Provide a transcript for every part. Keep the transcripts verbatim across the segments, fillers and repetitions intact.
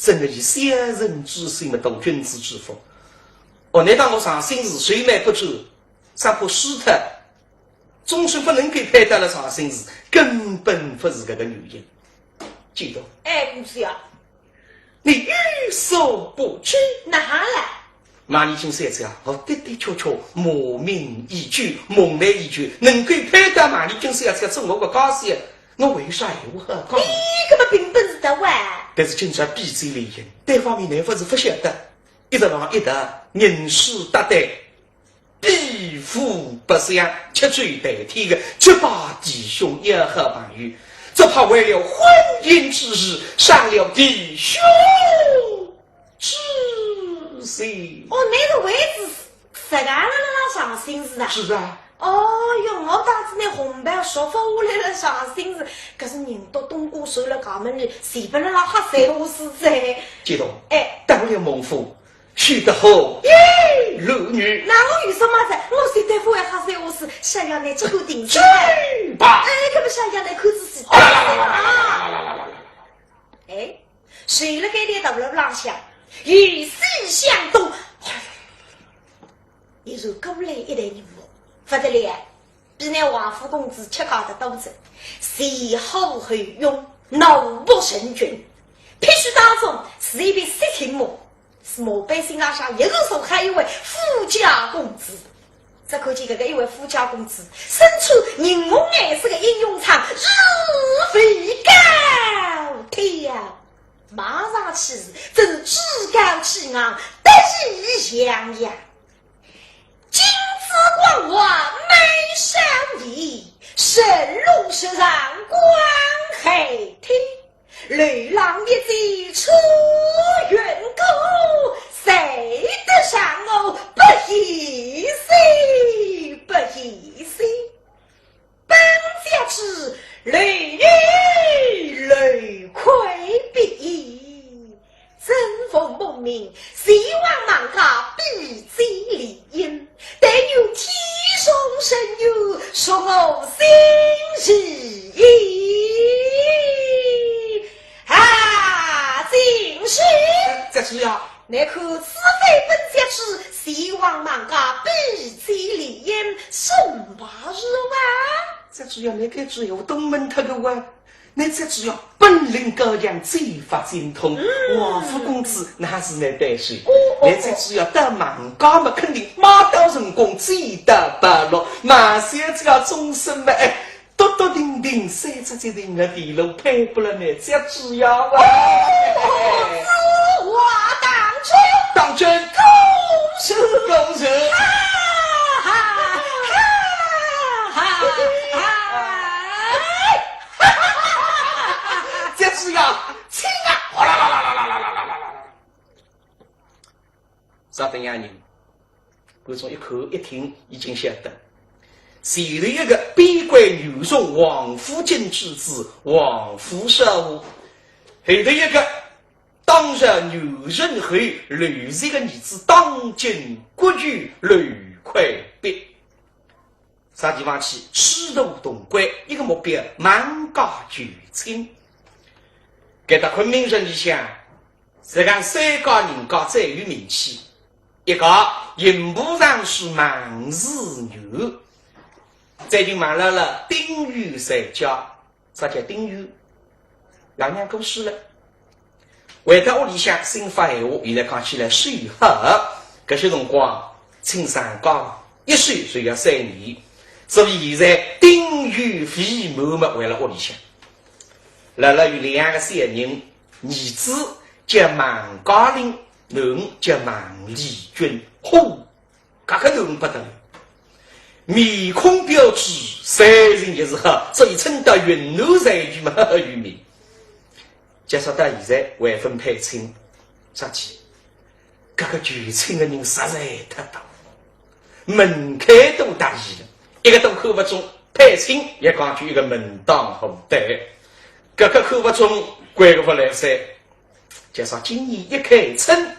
真个以小人之心嘛，度君子之腹。哦，难道我长生寺谁买不住，上破书特，终身不能够配得了长生寺，根本不是搿个原因。记得。哎，不是呀。你有所不知。哪哈了？马丽君小姐啊，我的的确确梦寐已久，梦寐已久，能够配得马丽君小姐做我个家小，我为啥还会好讲？你搿么凭本事的哇？但是今朝比嘴联姻，对方面呢，勿是勿晓得，一直往一搭，人势搭对，比武不相，吃酒谈天个结拜弟兄要好朋友，只怕为了婚姻之事，伤了弟兄之心。哦，那个位置实梗了啦，长生寺啊。是啊。哦哟，我当时拿红包说发下来了，长生寺，可是人都东过手了，衙门里，随便了啦，瞎三胡四哉。记得。哎。到了孟府，休得胡言乱语。那我有什么哉？我随便发一下三胡四，想要拿这个定心。去吧。哎，搿么想要拿看仔细。啊啦啦啦啦啦啦啦啦啦啦。哎，谁了该点大楼浪向，与世相斗，一如过来一代人物，勿得了。 比那王府公子吃家的多着，前呼后拥，怒目成群。必须当中是一匹雪青马，是马背心浪向一个手还一位富家公子。只看见搿个一位富家公子，身穿银红颜色的英雄装，如飞高天，马上去是真趾高气昂，得意洋洋。 金紫光华美少年，神龙十丈光海天。楼浪一骑出云谷，谁得上我不依稀，不依稀。 本家之楼女楼魁比，正逢孟明，前往孟家比嘴联姻，但愿天上神佑，助我心意。啊，进士。这是呀。 你看，此非本家之，前往孟家比嘴联姻，什么话？这主要你该主要东门他个哇，你这主要本领高强，嘴法精通，嗯。王府公子那是你带手，哦，哦，你这主要到孟家嘛，肯定马到成功，嘴到白落，马上这个终身嘛，哎， 笃笃定定，三只脚定了地路，配不了你这主要啊。哦，此话当真？当真。恭喜，恭喜。哈哈哈哈哈！这主要，请啊！哗啦啦啦啦啦啦啦啦啦啦。 啥等样人？观众一看一听已经晓得，前头一个边关女中王府进之子王府少华，后头一个当朝女人后刘氏个儿子当今国舅刘魁伯。 啥地方去？师徒同归，一个目标，孟家求亲。搿搭昆明城里向，实梗三家人家最有名气，一家刑部尚书孟士元，最近孟老了丁原在家， 啥叫丁原？爷娘过世了。回到屋里向，新发闲话，现在讲起来守孝，搿歇辰光，请长假，一守就要三年。所以现在丁原未满嘛，回了屋里向。老老有两个小人，儿子叫孟嘉林，囡叫孟丽君。嚯， 搿个囡不得了，面孔标致，才情也是好，所以称得云南才女嘛，有名。介绍到现在还朆配亲，啥体？搿个求亲的人实在太多，门槛都大意了，一个都看勿中，配亲也讲究一个门当户对，搿个看勿中，关个勿来噻。介绍今年一开春，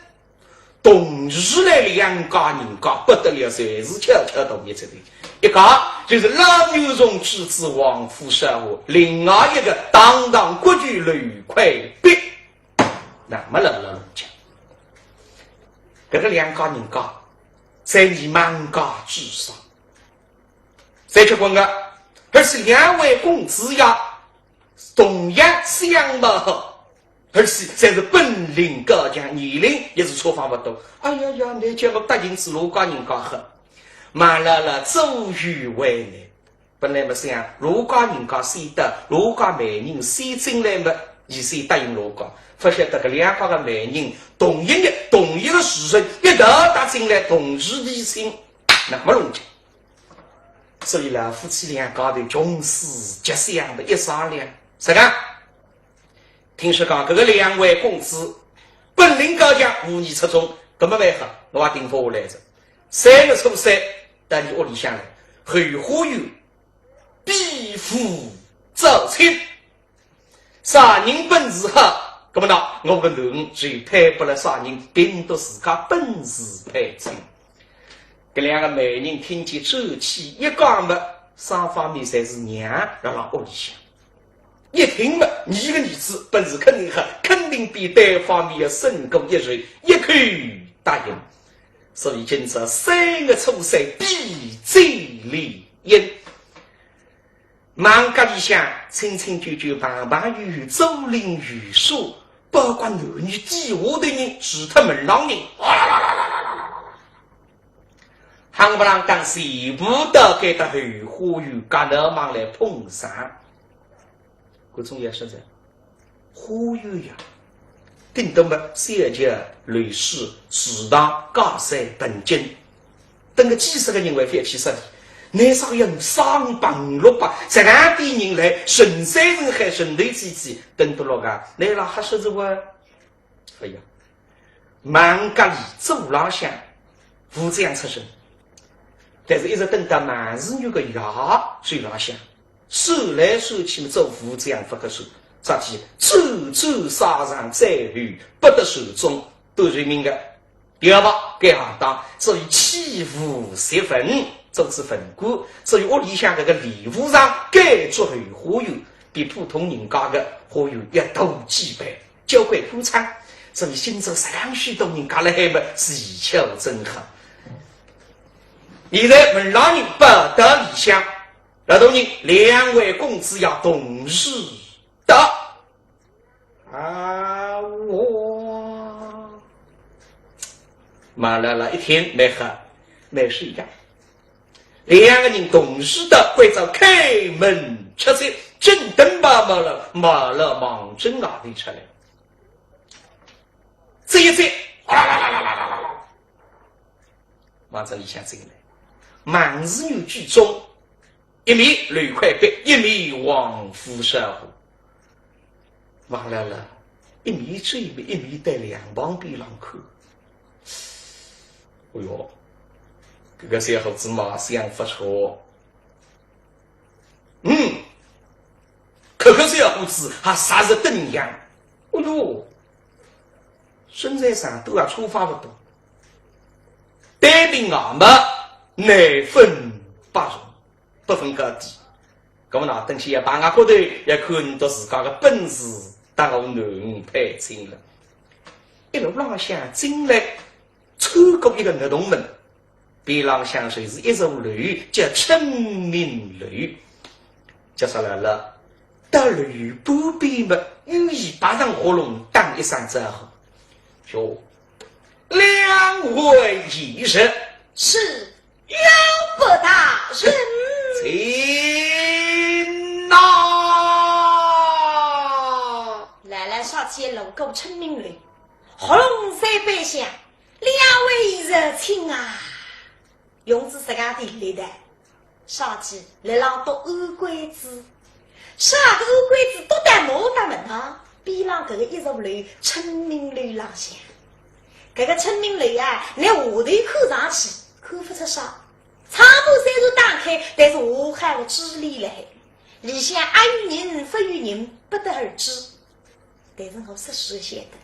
同时来两家人家不得了，侪是巧巧大热之地。一家就是老女中之子王府少华，另外一个堂堂国舅刘魁伯。那么老老弄僵，搿个两家人家，在你满家之上，在结婚个，而且两位公子呀，同样相貌好，而且侪是本领高强，年龄也是差勿多。哎呀呀，你叫我答应是罗家人家好，马老老左右为难。本来么想，罗家人家先到，罗家媒人先进来么，伊先答应罗家。勿晓得搿两家个媒人同一日、同一个时辰一道踏进来，同时提亲，那么弄僵。所以老夫妻两家头穷思极想的一商量，啥个？听说讲搿个两位公子本领高强，武艺出众，搿么蛮好，我也定勿下来哉。三月初三到伊屋里向来，后花园 比武招亲。啥人本事好，搿么呢，我个囡儿就配拨了啥人，凭着自家本事配亲。搿两个媒人听见这气一讲么，双方面侪是娘辣辣屋里向。一听么，你个儿子本事肯定好，肯定比单方面要胜过一筹，一口答应。所以今朝三月初三，比酒联姻。 满家里向亲亲眷眷，朋朋友友，左邻右舍，包括男女底下的人，除脱门浪人，哗啦啦啦啦啦啦啦啦啦，夯不啷当全部到该搭后花园夹道望来捧场。搿种也实在 花园呀，顶多么小桥流水、池塘、假山、盆景，等个几十个人还覅去说哩，乃少要三百五六百，十来点人来，人山人海，人头挤挤，等得落个，乃拉黑说是哇？哎呀，满家里走廊向，武将出身，但是一直等到满子女个爷走廊向， 手来手去么做武将勿合手，啥体周周杀上再后不得善终，都是命个。第二吧，该行当，所以起武习文，做仔文官，所以屋里向搿个礼部上该做后花园，比普通人家个花园要大几倍，交关宽敞。所以今朝实梗许多人家辣海么，是巧真好。现在门浪人报到里向， 老大人，两位公子要同时到。啊，我马老老一听，蛮好，蛮是一样。两个人同时到，关照开门吃酒，正等马老老，马老老望准外头出来。这一接，哗啦啦啦啦啦啦啦， 望仔里向进来，满子女居中，一面刘快伯，一面王府少爷。望来了，一面走一面，一面对两旁边浪看。哎哟，搿个小伙子嘛，相勿错。嗯，搿个小伙子还啥是等样。哎哟，身材上都也差勿多。 对比外貌，难分伯仲，不分高低。搿么呢，等歇要碰着骨头，要看倷笃自家个本事，搭我囡儿配亲了。一路浪向进来，穿过一个月洞门，边浪向就是一座楼，叫春明楼。叫啥来了？到楼半边么，有一排人喉咙打一声招呼。哟， 两位贤侄。是，有不大人。请呐。来了，上去路过春明楼，喉咙在背响，两位贤侄请啊。用仔自家的力道， 上去来浪笃安关子，啥个安关子笃得毛大门啊？边浪搿个一座楼，春明楼浪向。搿个春明楼啊，拿下头看上去，看勿出啥。窗户虽然打开，但是下海个支帘辣海，里向阿有人勿有人，不得而知。 但是我实实晓得，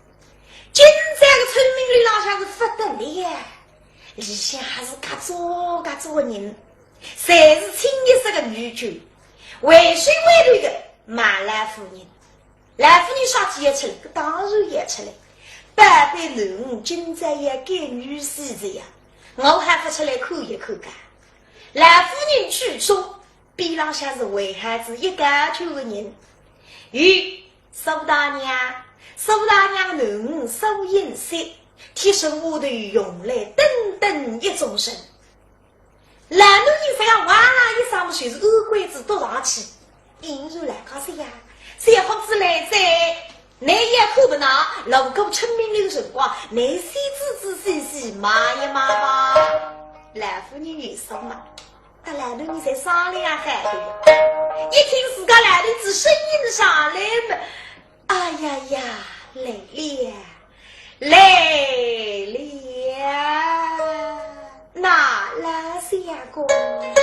今朝个春明楼浪向是勿得了，里向还是介多介多个人，侪是清一色个女眷，为首为头个马老夫人。老夫人啥体要出来？搿当然要出来。宝贝囡儿今朝要改女婿哉呀，我还勿出来看一看噶。老夫人居中，边浪向是围好仔一家头个人，有苏大娘、苏大娘囡儿苏银雪、贴身丫头用来等等一众人。 老头子一声哇啦一声么，就是按规矩踱上去。迎住来讲说呀，小伙子来哉，倷也看勿呐，路过春明楼个辰光，倷先仔仔细细望一望吧。老夫人有数嘛，搭老头子侪商量好个呀。一听自家老头子声音上来么，哎呀呀，来了。 来了，那老相公。哎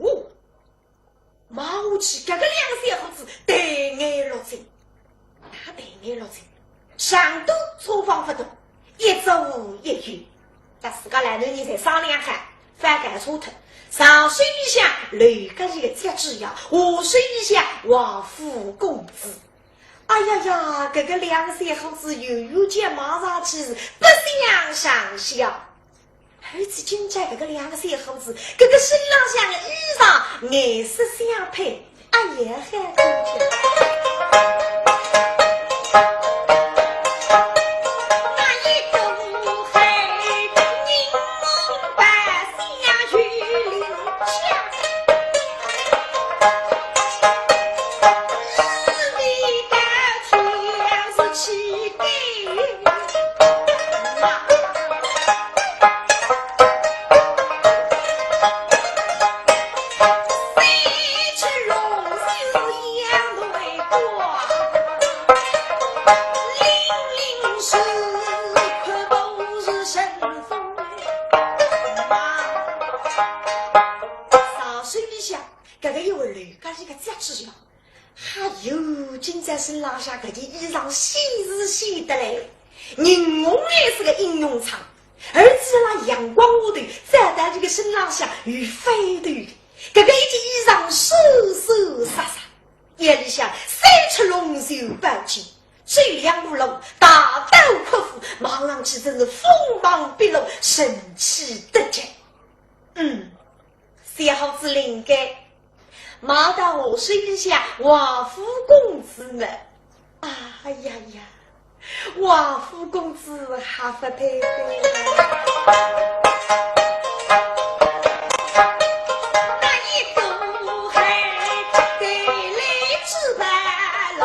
哟，望下去，搿个两个小伙子对眼落睛，哪对眼落睛？长短差仿勿多，一左一右。搭自家两个人侪商量好，勿好搞错脱。上手里向留个一个脚趾呀，下手里向王府公子。哎呀呀，搿个两个小伙子远远叫望上去是勿相上下。 而且今朝搿个两个小伙子，搿个身浪向的衣裳颜色相配，哎呀，好看极。那一朵黑，银红白相有灵香。日里高挑是气概。 上手里向，搿个一位留个一个脚趾呀， 还有今朝身浪向搿件衣裳，鲜是鲜得来，银红颜色个印绒衫，而且辣阳光下头照得搿个身浪向有翻头个。搿个一件衣裳，瘦瘦杀杀，腰里向三尺龙袖宝剑，走两步路，大刀阔斧，望上去真是锋芒毕露，神气得极。嗯，小伙子灵个， 望到下手里向王府公子呢。哎呀呀，王府公子还勿配个。那一朵海，带来之白露。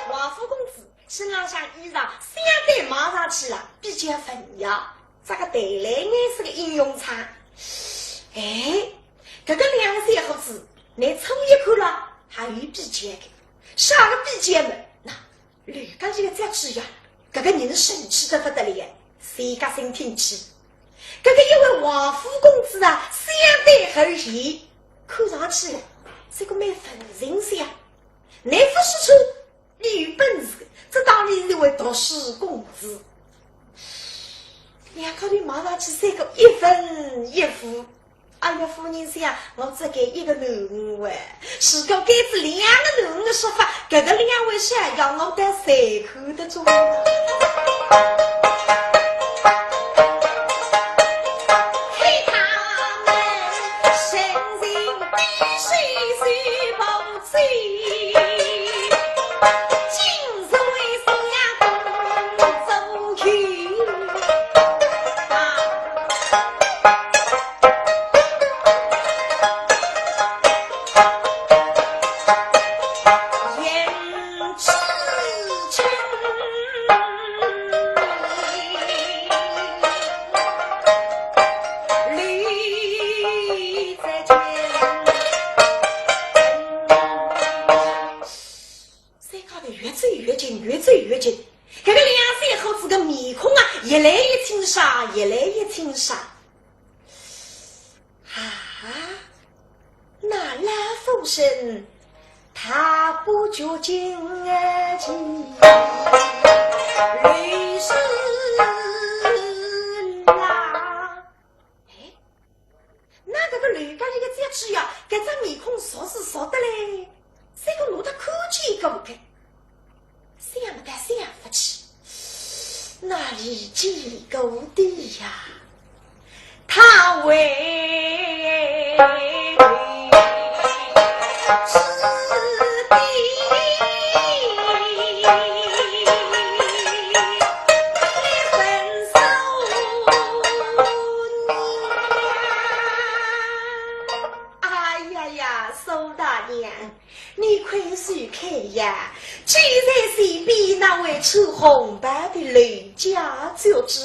王府公子身浪向衣裳相对望上去了，比较文雅，着个淡蓝颜色的印绒衫。哎，搿个两个小伙子，倷凑一看了，还有比较个。啥个比较嘛？那 留个一个脚趾呀，搿个人神气得勿得了，谁家心听气。搿个一位王府公子啊，相对而言，看上去是个蛮文人相。乃勿是说伊有本事，这当然是一位读书公子。两家头马上去三个一文一武。 哎呀，夫人想，我只该一个囡儿喂，如果该是两个囡儿的说法，搿个两位小爷我倒谁看得中啊？看他们神情比谁谁不济，竟然是两个中举啊！ 三家头越走越近，越走越近，搿个两三口子个面孔啊，越来越清爽，越来越清爽。啊，那老夫人她不觉惊奇，刘氏啦。哎， 那搿个刘家一个姐姐呀，搿张面孔熟是熟得嘞，像个我搭看见过个，想勿到想勿起，哪里见过的呀？她为是的。 哎呀呀，苏大娘，你快说开呀！就在前边那位穿红袍的刘家姐姐，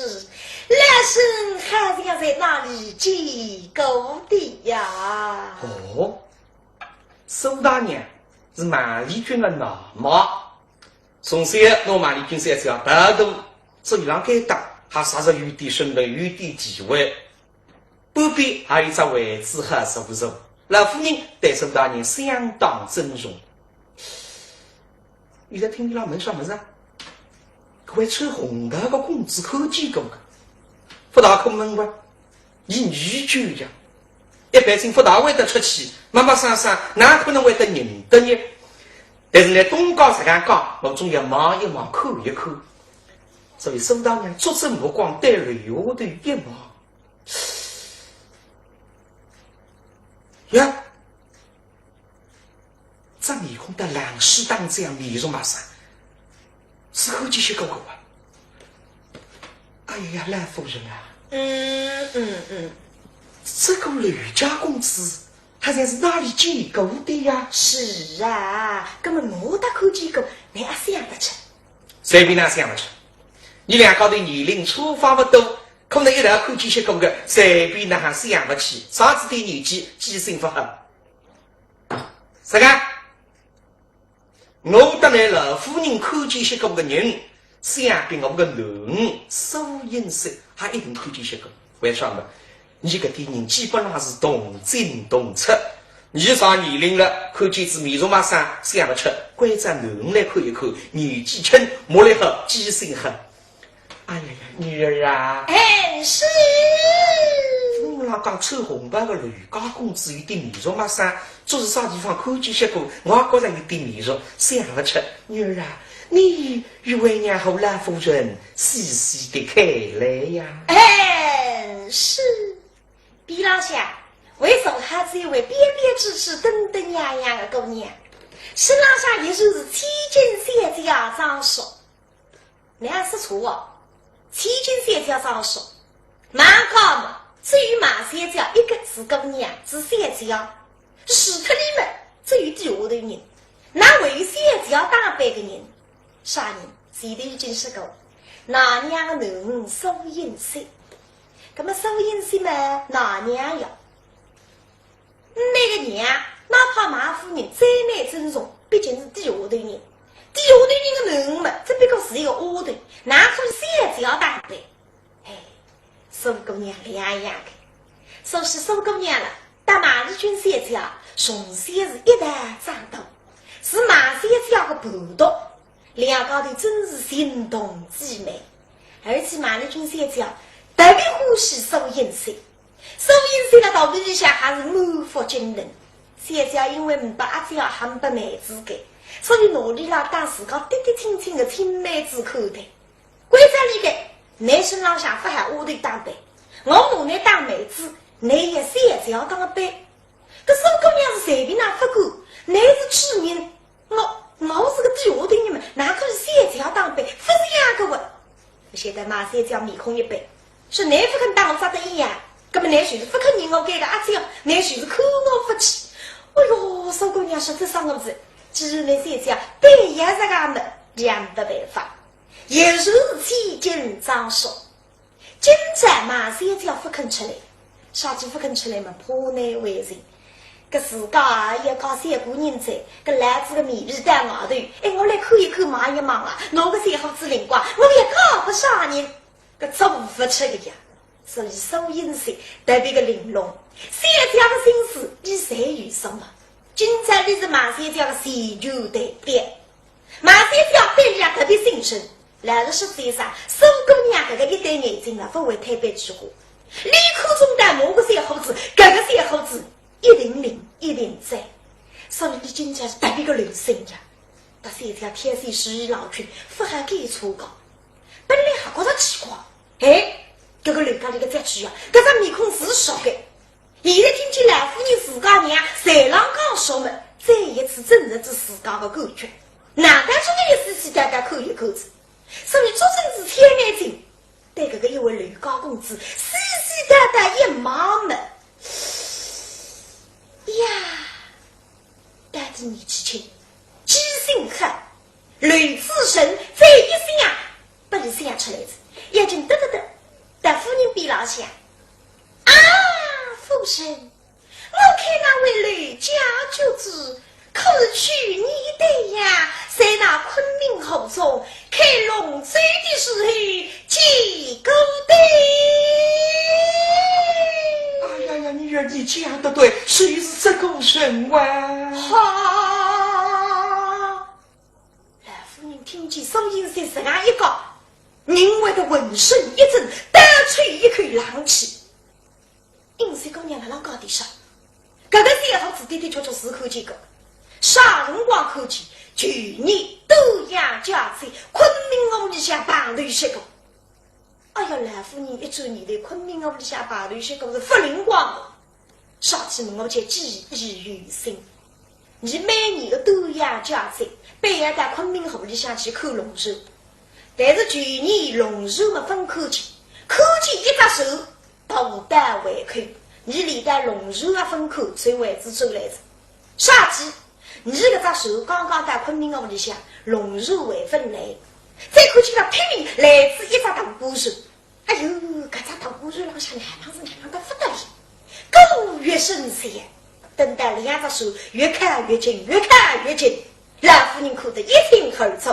老身好像在哪里见过的呀？哦，苏大娘是孟丽君的奶妈。 从小拿孟丽君小姐抱大，所以让该搭还算是有点身份，有点地位。旁边还有一只位子好坐坐，老夫人对苏大娘相当尊重。现在听伊拉问啥物事啊？搿位穿红袍个公子看见过个，勿大可能吧？ 伊女眷呀，一般性勿大会得出去，陌陌生生，哪可能会得认得呢？但是呢，东家实梗讲，我总要望一望，看一看。所以苏大娘捉准目光对楼下头一望，呀， 这面孔搭冷水当中面容陌生，是看见歇过个啊？哎呀，老夫人啊，嗯，嗯，嗯。这个刘家公子，好像是哪里见过的呀？是啊，搿么我倒看见过，倷阿想勿出。随便哪想勿出。伲两家头年龄差勿多，可能一道看见歇过个，随便哪哼想勿起，啥子点年纪，记性勿好。 啥个？我搭倷老夫人看见歇过个人，想必我个囡儿苏英山还一定看见歇过。为啥呢？伲搿点人基本上是同进同出。伲啥年龄了，看见仔面容陌生，想勿出，关照囡儿来看一看，年纪轻，目力好，记性好。 哎呀呀，女儿啊！哎，是。我拉讲穿红袍个刘家公子有点面容陌生，做是啥地方看见歇过，我也觉着有点面熟，想勿出。女儿啊，你与为娘和老夫人细细地看来呀。哎，是。边浪向还坐好仔一位标标致致、登登样样个姑娘，身浪向依旧是千金小姐装束。 倷说错哦，千金小姐装束，蛮高嘛，只有孟小姐一个是姑娘，是小姐哦。除脱伊么，只有底下头人，哪会有小姐打扮个人？啥人？前头已经说过，奶娘个囡儿苏英山。葛么苏英山嘛，奶娘呀， 倷个娘，哪怕孟夫人再蛮尊重，毕竟是底下头人，底下头人个囡儿嘛，只不过是一个丫头，哪可以小姐打扮？哎，苏姑娘两样个。说是苏姑娘了，搭马丽君小姐从小是一道长大，是马小姐个伴读，两家头真是情同姊妹。而且马丽君小姐特别欢喜苏英山，苏英山辣大门里向还是满腹经纶。小姐因为没拨阿姐喊拨妹子个，所以拿俚当自家嫡嫡亲亲个亲妹子看待。 关照俚个，倷身浪向勿好丫头打扮，我拿倷当妹子，倷也小姐打扮。搿苏姑娘是随便哪勿管，倷是主人，我，我是个底下头人嘛，哪可以小姐打扮，勿是样个哇。勿晓得马小姐面孔一板，说倷勿肯搭我扎得一样，葛末倷就是勿肯认我搿个阿姐，倷就是看我勿起。哎哟，苏姑娘说，搿啥物事？既然倷小姐对也实梗么，也没办法。 也是千金张叔。今朝马小姐勿肯出来，啥体勿肯出来嘛？怕难为情。搿自家也搞小姑娘哉，搿老子个面皮到外头，哎，我来看一看，望一望啊，拿个小伙子灵光，我也搞勿啥人，搿做勿出个呀。所以苏英山特别个玲珑，小姐个心思，俚侪有数嘛。今朝俚是马小姐个全权代表。 马小姐对俚特别信任，老实说一声，苏姑娘搿个一对眼睛啊，勿会推扳几化。俚看中个某个小伙子，搿个小伙子一定灵，一定赞。所以俚今朝是特别个留心呀。搭小姐挑选十二郎君，勿好改错个。本来还觉着奇怪，哎，搿个刘家里个家主啊，搿张面孔是熟个。 现在听见老夫人自家娘在浪讲说么，再一次证实仔自家个感觉。难道真个一丝丝淡淡看一看仔？所以做甚至千眼睛，对搿个一位刘家公子，丝丝淡淡一望么，呀，到底年纪轻，记性好，刘子成再一想，拨俚想出来仔，眼睛得得得，到夫人边浪向。 啊，夫人，我看那位刘家公子可是去年的呀，在那昆明河中开龙舟的时候见过的。哎呀呀，女儿，你讲得对，就是这个人哇。哈！老夫人听见苏英山实梗一讲，人会得浑身一震，倒抽一口冷气。 英山姑娘辣浪讲点啥？搿个小伙子的的确确是看见过，啥辰光看见？去年端阳佳节，昆明河里向碰头歇过。哎呀，老夫人一转念头，昆明河里向碰头歇过是勿灵光个。啥体我就记忆犹新。 伲每年个端阳佳节，必要到昆明河里向去看龙舟。但是去年龙舟么朆看见，看见一只船，大道回头，伲连带龙舟也朆看，随位子走来哉。啥体？伲搿只船刚刚到昆明河里向，龙舟还朆来，再看见了拼命来仔一只大巴船。 哎哟，搿只大巴船浪向哪能是哪能得勿得了，过于深山，等到两只船越靠越近，越靠越近，老夫人看得一清二楚，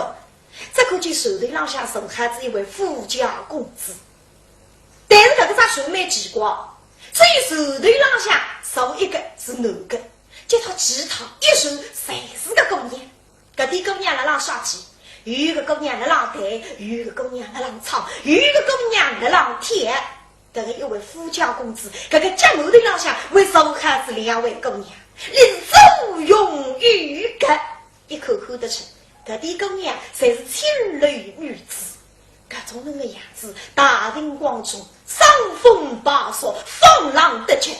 只看见船头浪向坐好仔一位富家公子。但是搿个只船蛮奇怪，只有船头浪向坐一个是男个，叫他其他一船侪是个姑娘。 搿点姑娘辣浪耍起，有一个姑娘辣浪弹，有一个姑娘辣浪唱，有一个姑娘辣浪跳。搿个一位富家公子，搿个脚馒头浪向还坐好仔两位姑娘，俚是左拥右夹，一看看得出，搿点姑娘侪是青楼女子。搿种人个样子，大庭广众，伤风败俗，放浪得绝。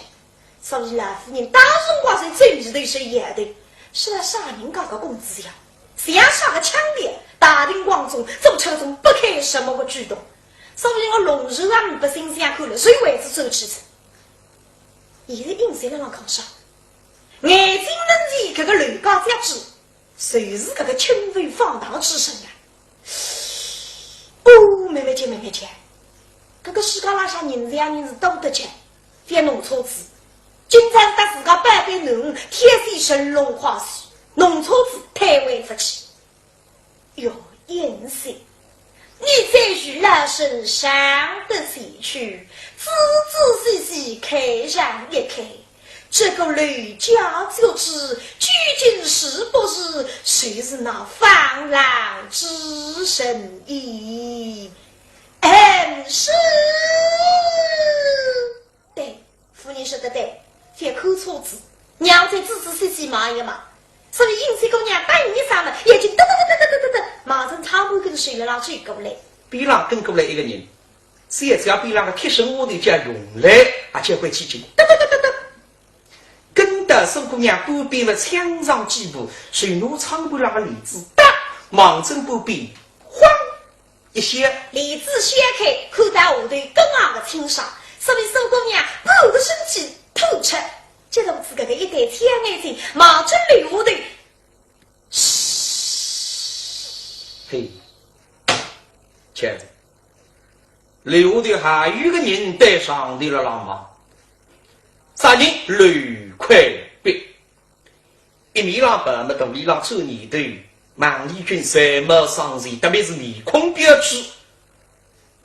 所以老夫人当辰光是皱眉头是摇头，是啥人家个公子呀？像啥个腔调，大庭广众做出搿种不堪入目个举动。所以我龙舟也没心思看了，随位子走去哉。现在英山辣浪讲啥？眼睛门前搿个刘家家主， 就是搿个轻浮放荡之人啊。哦，慢慢叫，慢慢叫，搿个世界浪向人这样人是多得极，覅弄错仔。今朝是搭自家宝贝囡儿，天天神龙化水，弄错仔，推位勿起。哟，贤婿，你在与老身上得前去，仔仔细细看上一看，这个刘家绝子究竟是不是，就是那方郎之人也？嗯，是。对， 夫人说得对，覅看错仔，让我再仔仔细细望一望。所以英姐姑娘答应一声呢，眼睛得得得得得得得得，望准窗户跟前了浪走过来。边浪跟过来一个人，小姐边浪个贴身丫头叫荣兰，也交关起劲，得得得得得，跟到苏姑娘半边么抢上几步，随拿窗户浪个帘子，哒，望准半边，晃 一掀。帘子掀开，看到下头更加个清爽，所以苏姑娘半个身体探出，接着仔搿个一对天眼睛望准楼下头。嘘，嘿，亲爱的，楼下头还有个人对上头了浪望，啥人？刘快宾。 一面浪跑么肚里浪转念头，孟丽君才貌双全，特别是面孔标致。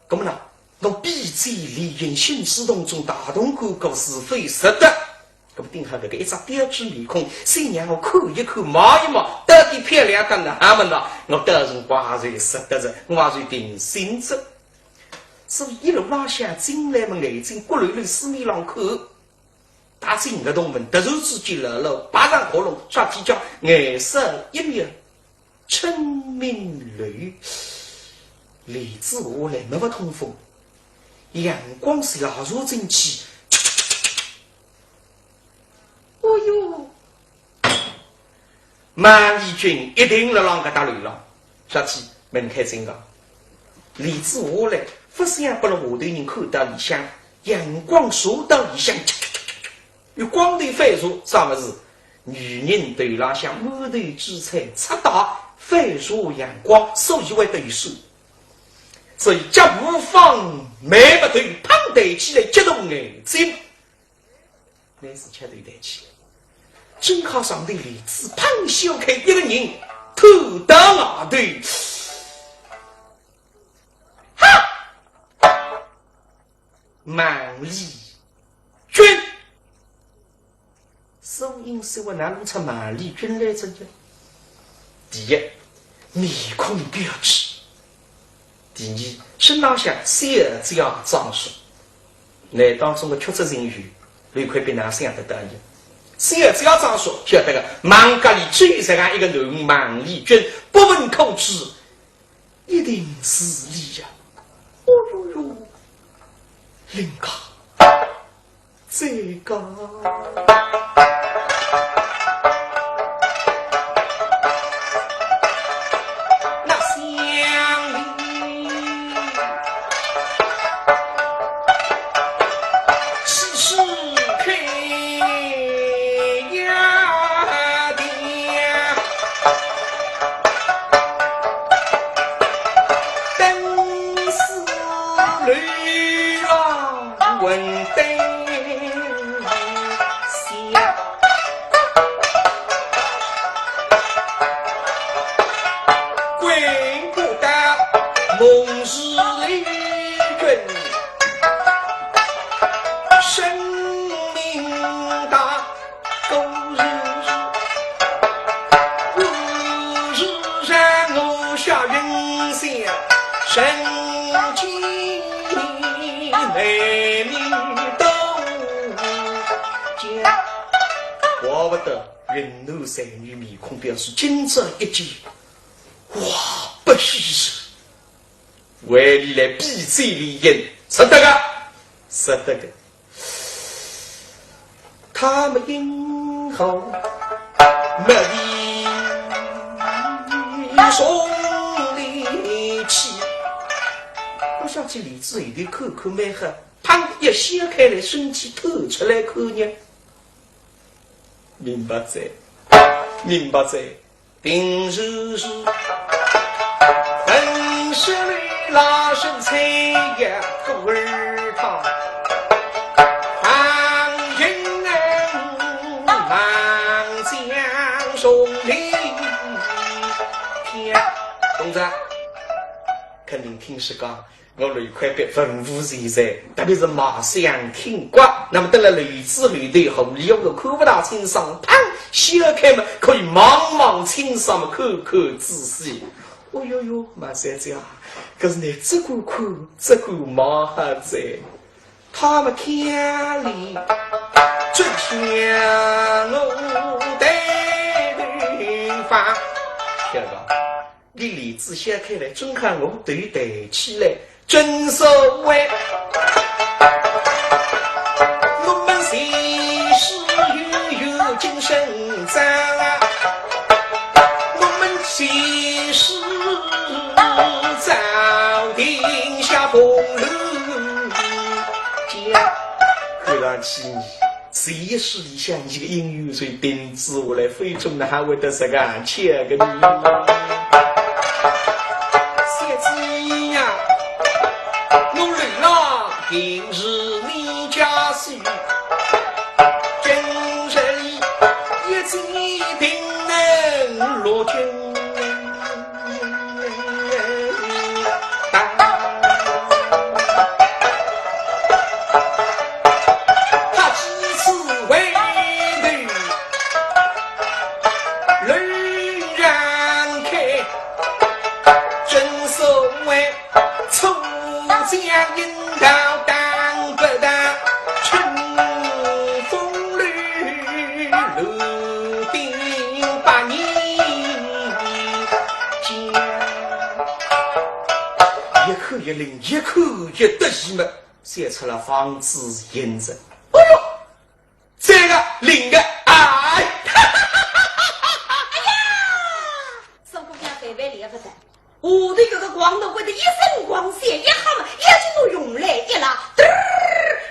那么呢，我比肩联姻，心思动中，大动干戈，是非值得。那么顶好搿个一张标致面孔，先让我看一看，望一望，到底漂亮到哪门呢？我到辰光也就识得着，我也就定心着。所以一路浪向进来么，眼睛骨碌碌四面浪看。 踏进搿个洞门，突然之间，老老爬上喉咙，啥体叫？眼色一眯，春明楼。帘子下来，没法通风，阳光是拉入进去。哦哟，孟丽君一定辣浪搿搭楼浪，啥体？门开进个，帘子下来，勿想拨了下头人看到里向，阳光射到里向， 月光头反射啥物事？女人头浪向满头珠翠，赤道反射阳光，所以会得有闪。所以脚步放慢勿动，砰抬起来，激动眼睛，乃是吃头抬起来。正好上头帘子砰掀开，一个人探到外头，哈！ 孟丽君。苏英是为哪弄出孟丽君来着呢？第一，面孔标致。第二，身浪向小姐装束。乃当中个缺只人员，刘快宾哪想得到呢？小姐装束，晓得个，孟家里只有搿样一个囡儿孟丽君，不问可知， 一定是俚呀。哦哟哟，人家，这个。那香菱，是是开呀的。 灯似绿浪文灯香，观不到梦似离君，生命大。 故事是，故事让我下云霄，神机美丽都讲。怪不得云南才女面孔表示今朝一见，哇，不虚实。为你来比嘴联姻，值得个，值得个。 他们因何没理松离去？我想起帘子后头看看蛮好，砰一掀开来，身体探出来看呢。明白哉，明白哉。 定是是，本是里拉生菜呀，故而他旁人忙将送离天。东肯定听说讲，我楼块壁文武全才，特别是卖相挺拔，那么登了楼子后头，糊里糊涂看勿大清爽，砰，掀开嘛，可以望望清爽嘛，看看仔细。哦哟哟，马小姐啊，可是你这个看，这个望哈子，他们看里，最像我的头发。晓得吧？ 你帘子掀开来，正好我头抬起来，正所谓，我们前世有缘今生再，我们前世早定下风流劫。看上去你 前世里向一个姻缘就定仔下来，非中哪会得实梗巧个呢？小姐呀，我楼浪定是你家书，今日里一见定能落金。 他几次回头，楼让开，正所谓初将引到当不当，春风里楼顶百年。 一口一灵，一口一得意嘛，写出了房子印子。哎哟，这个灵个，哎！哎呀，小姑娘万万来不得，下头搿个光头会得一身光线，一下嘛，一记头用力一拉，嘚儿，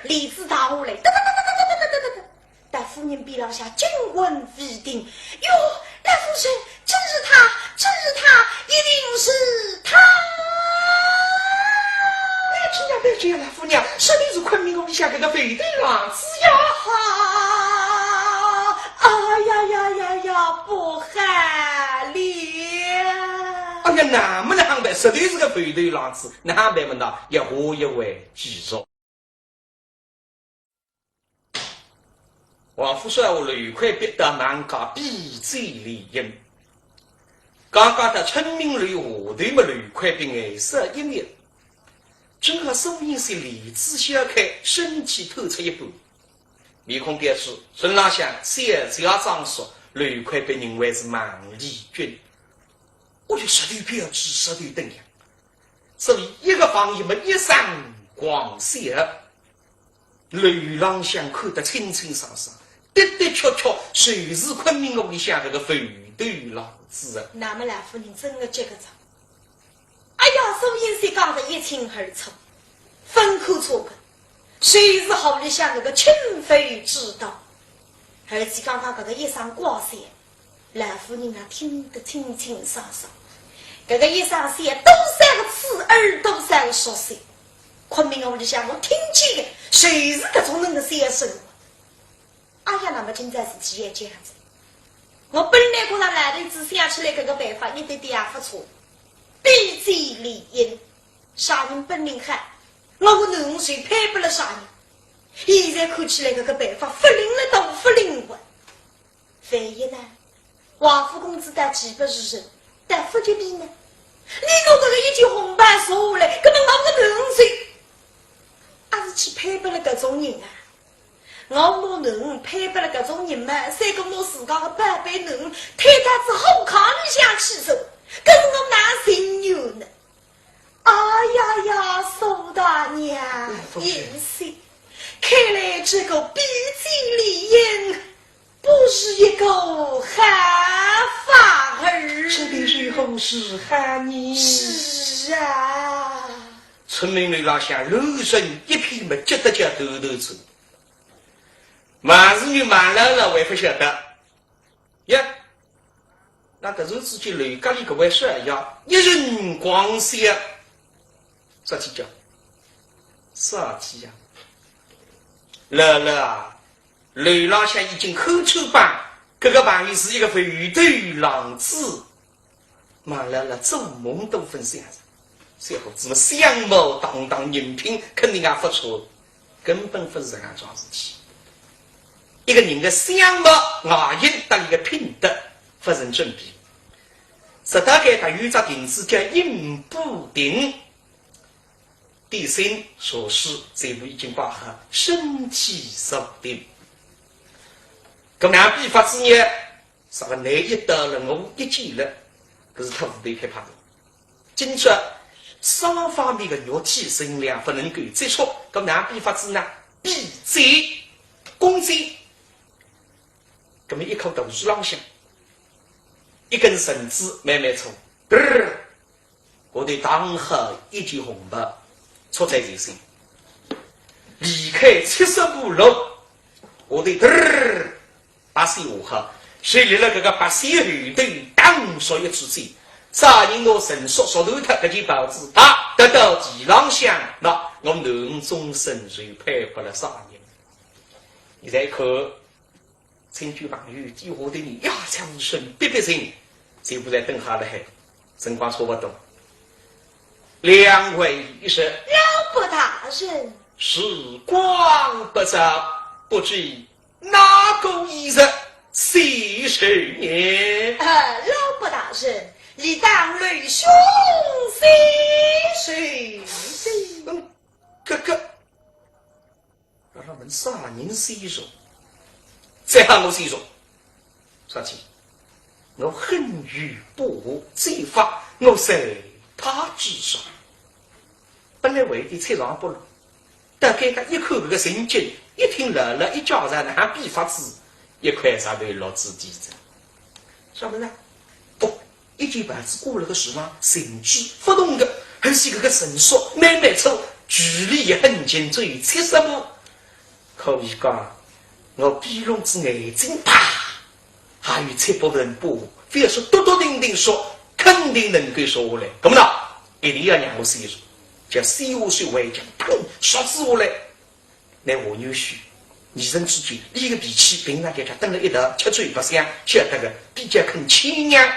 帘子打下来，哒哒哒哒哒哒哒哒哒。 到夫人边浪向惊魂未定。哟，老夫人，正是他，正是他，一定是他。哎，这样，哎，这样，老夫人，说的是昆明屋里向搿个肥头狼子呀。啊，哎呀呀呀呀，不好了！哎呀，那么哪哼办？说的是个肥头狼子，哪哼办么呢？一会儿一会儿继续。 王夫人，我楼块壁搭门口闭嘴联姻。刚刚到春明楼下头么，楼块壁颜色一变，正好苏英是帘子掀开，身体探出一半，面孔别致，身浪向小姐装束，楼块壁认为是孟丽君。我就舌头标致，舌头等呀。所以一个房间么一扇光线， 楼浪向看得清清爽爽，的的确确就是昆明屋里向搿个肥头狼子啊。那么老夫人真的这个着？哎呀，苏英是讲得一清二楚，分开错个，就是屋里向搿个亲非之道。而且刚刚搿个一声光线， 老夫人啊，听得清清爽爽。搿个一声响，多少个刺耳，多少个熟悉。昆明屋里向我听见的，侪是搿种能个响声。哎呀，那么今朝事体也这样子。我本来觉着老头子想出来搿个办法一点点也勿错，闭嘴联姻，啥人本领好，我个囡儿就配拨了啥人。现在看起来搿个办法勿灵了，倒勿灵了。 万一呢？王府公子倒岂不是人，倒勿吉利呢？你拿搿个一件红包送下来，搿么我个囡儿，阿是去配拨了搿种人啊？我拿囡儿配拨了搿种人嘛，三个拿自家个宝贝囡儿推到仔火炕里向去烧，搿是我哪寻冤呢？哎呀呀，苏大娘，哎，夫人。贤婿，看来这个闭嘴联姻 不是一个好法儿。这便如何是好呢？是啊。春明楼浪向乱成一片么，急得叫头头转。忙是你忙来了，还勿晓得。呀，那突然之间楼家里搿位少爷一阵光线，啥体叫？啥体呀？老老啊， 楼浪向已经看穿吧，搿个朋友是一个肥头狼子。马老老做梦都勿想着，小伙子么相貌堂堂，人品肯定也勿错，根本勿是搿能桩事体。一个人个相貌、外形搭伊个品德勿成正比。直到该搭有一只亭子叫印布亭，点心茶水全部已经摆好，身体坐定。搿哪比法子呢？啥个侬一到了，我一见了，搿是太无头开拍的。今朝双方面个肉体身量勿能够接触，搿哪比法子呢？比嘴，攻嘴。搿么一口肚子浪向，一根绳子慢慢抽，嘚儿，我对打好一件红包，戳在前心。离开七十步路，我对嘚儿，八仙下好，谁立了搿个八仙后头，当说一出去，啥人我绳索说断脱，搿件袍子啪得到地浪向，那我囡儿终身就配拨了啥人？你再看，亲眷朋友，几化的人呀，将身别别人，全部侪等好了海，辰光差勿多。两位一说，老伯大人，时光不早，不知哪个一日是谁呢？呃，老伯大人，理当刘兄是谁？嗯，哥哥，让他们啥人是谁？再喊我是谁？啥体？我恨于不和，这番我才怕之上。本来为的七上八落，大概他一看搿个情景，一听了了一家人，哪比法子，一块石头落仔地上。啥物事啊？哦，一件袍子挂了个树上，绳子勿动个，而且搿个绳索慢慢抽，距离也很近，只有七十步。可以讲，我闭拢仔眼睛，啪，还有七八分钟，非要说笃笃定定说，肯定能够说下来。搿么呢，一定要让我先说，叫先下手为强，当说仔下来。 乃我女婿，二人之间，伊个脾气平常叫叫蹲了一道，吃嘴勿响，晓得个比较肯谦让。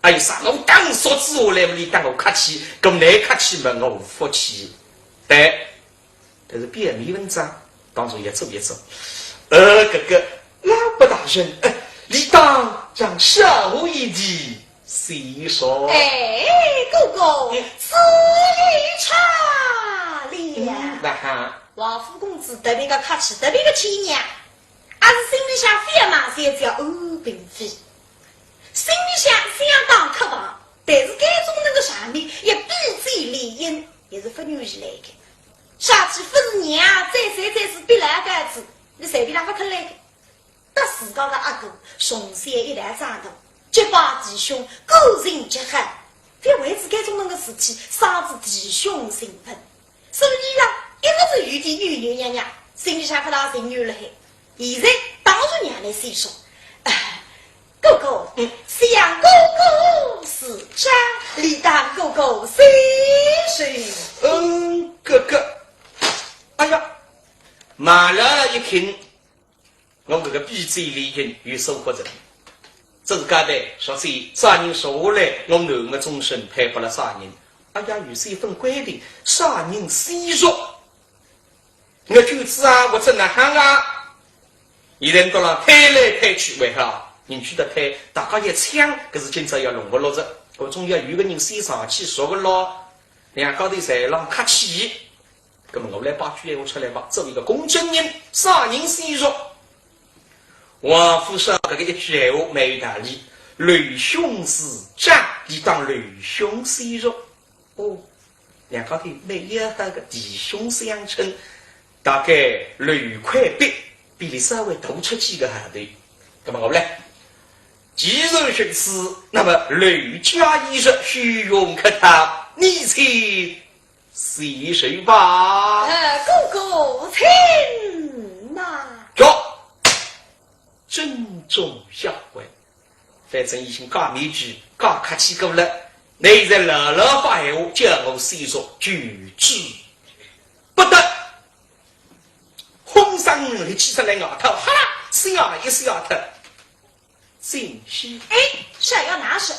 哎呀，啥我当说仔下来嘛，伊当我客气，搿么客气嘛，我勿服气。对，但是表面文章当中也做一做。呃，搿个老伯大人，呃，理当让小婿一提，是说。哎，哥哥，嗯。是你差了。嗯，那哈。 王府公子特别个客气，特别个谦让，阿是心里向覅嘛，侪叫安平妃。心里向想当渴望，但是该种那个场面，一闭嘴联姻，也是勿愿意来个。啥体勿是娘，再三再四逼来个子，你随便哪勿肯来个。 搭自家个阿哥从小一道长大，结拜弟兄，感情极好，覅为仔该种能个事体伤仔弟兄情分。所以呀，一直是有点扭扭捏捏，心里向勿大情愿了海。现在当然让伊先说，哎，哥哥，嗯。想哥哥是长，理当哥哥先说。嗯，哥哥。哎呀，马老老一听， 我搿个闭嘴联姻有收获着。这是交代，说是啥人说下来，我囡儿终身配拨了啥人。哎呀，有些份规定，啥人先说。我就知啊，我真难行啊。现在到了推来推去，为啥？人去得推，大家一抢，搿是今朝要弄勿落着。我总要有个人先上去说个咯，两家头侪浪客气。 那么我来把句闲话出来吧，作为一个公证人，啥人先说？王府少搿个一句闲话蛮有道理，刘兄是长，理当刘兄先说。哦，两家头蛮要好个弟兄相称，大概刘块比比伊稍微大出几个号头。那么我来，既然如此，那么刘家一日虚荣可讨，你且 洗手吧。呃，哥哥请呐。走，正中下怀。反正已经介面子、介客气过了，你现在老老发闲话，叫我先说就知。不得，哄上立起身来外头，哈啦，是啊，也是啊，他。进去。哎，是要拿什？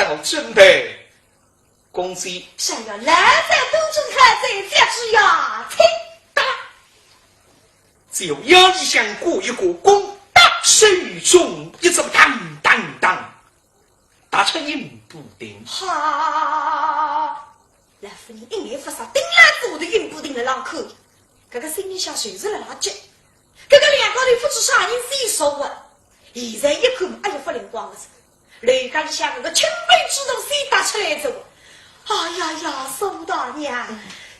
等准备弓箭。想要来者都准好，这下子呀，听打。只有腰里向挂一个弓，打，手中一支，当当当，打出印布钉。哈！老夫人一眼勿眨，盯牢仔搿印布钉辣浪看，搿个心里向就是辣浪急。搿个两家头勿知啥人先说话，现在一看嘛，哎呀，勿灵光个哉。 楼浪向搿个青梅竹马先踏出来哉。哎呀呀，苏大娘，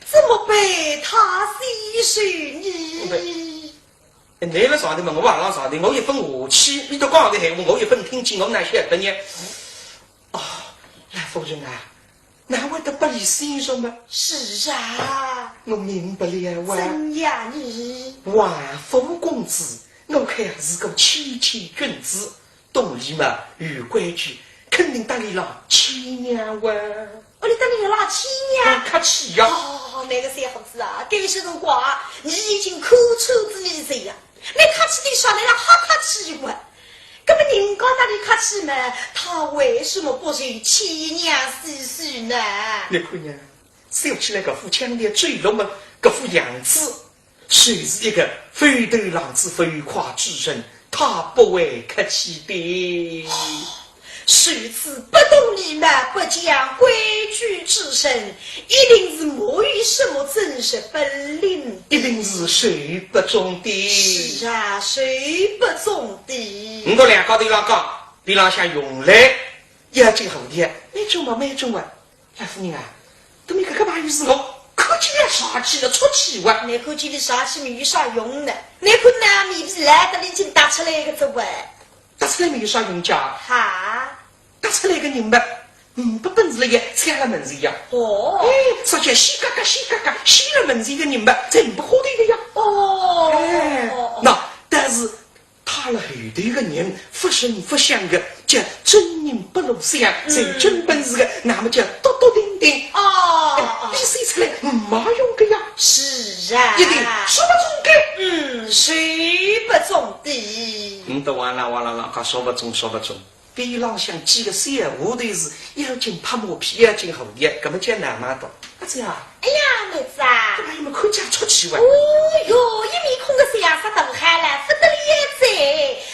怎么被他先说呢？哎，倷辣上头问，我也辣上头，我一分下去，倷笃讲个闲话，我一分听见，我哪晓得呢？啊，老夫人啊，哪会得拨俚先说嘛？是啊。我明白了啊。怎样呢？王府公子，我看是个谦谦君子， 肚里嘛有规矩，肯定搭俚拉亲娘哇。哦，俚搭俚拉亲娘？客气呀。哦，搿个小伙子啊，搿歇辰光啊，倷已经看穿仔俚哉呀。倷客气点啥，倷哪哈客气哇？搿么人家搭俚客气嘛，他为什么不说亲娘先说呢？倷看呀，笑起来搿副腔调嘴落嘛，搿副样子， 谁是一个非头浪子非侉之身，他不会客气的。谁知不懂礼貌不讲规矩之身，一定是没有什么真实本领。一定是手不中的。是啊，手不中的。倷笃两家头浪讲，边浪向用来要紧好点，蛮重嘛，蛮重啊。 老夫人啊，对面搿个朋友是我看见俚啥气了，出气哇。倷看见俚啥气么有啥用呢？倷看倷面皮来得已经打出来个哉喂。打出来么有啥用介？哈？打出来个人嘛，呒不本事了呀，抢了门前呀。哦。哎，说起来稀嘎嘎，稀嘎嘎，稀了门前个人嘛，才呒不花头个呀。哦。哎，哦，哦。那，但是 他了后头个人勿声勿响个，叫真人不露相，嗯。真正本事个，那么叫笃笃定定。哦，哎，哦。俚说出来，没用个呀。是啊。一定说勿中个。嗯，说勿中的。倷笃哇啦哇啦啦，讲说勿中，说勿中。边浪向几个小丫头是 要紧拍马屁，要紧吼叫，搿么叫难嘛到。阿姐啊，哎呀，妹子啊。搿朋友么看见出气哇。哦哟，一面孔个相煞大好了，勿得了哉！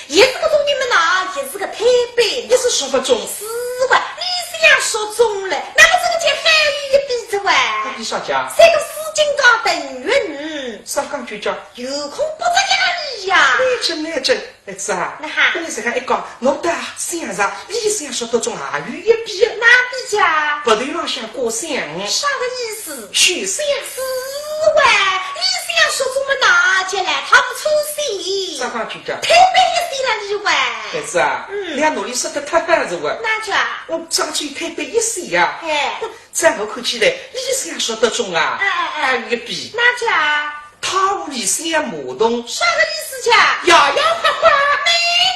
也是搿种人么呐，也是个推扳。也是说勿中。是哇，俚是要说中了，那么这个叫好一比哉哇。那比啥介？三个四斤高等于啥讲究介？有空不着压力呀。蛮准，蛮准。 妹子啊，那哈。跟倷实梗一讲，我倒想着，俚想说得中也有一比。哪比介？鼻头浪向挂相。啥个意思？许相。是哇，俚想说中么那就来趟出息。啥讲究介？推扳一些了俚哇。妹子啊，嗯。倷拿俚说得太好哉哇。哪介？我早就推扳一些呀。哎。 在我看起来，俚想说得中啊，哎，哎，哎。还有一比。哪介？他屋里想马桶。啥个意思介？呀呀，哈哈，没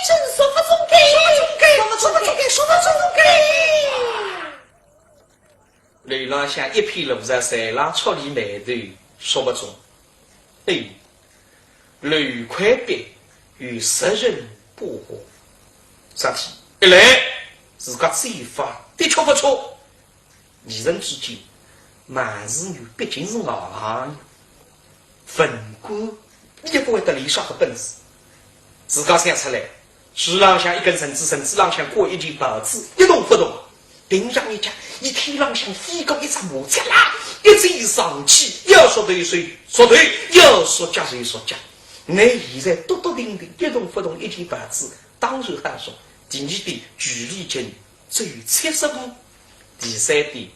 准说勿中个。说勿中个，说勿中个，说勿中个。楼浪向一片落实，侪浪触俚眉头，说勿中。哎，楼块壁有十人把火。啥体？一来，自家嘴法的确勿错， 二人之间，蛮事女毕竟是外行人，文官也勿会得俚啥个本事。自家想出来，树浪向一根绳子，绳子浪向挂一件袍子，一动勿动。平常一家，伊天浪向飞过一只麻雀啦，一记上去，要说头就说头，要说脚就说脚。倷现在笃笃定定，一动勿动一件袍子，当然好说。第二点，距离近，只有七十步。第三点，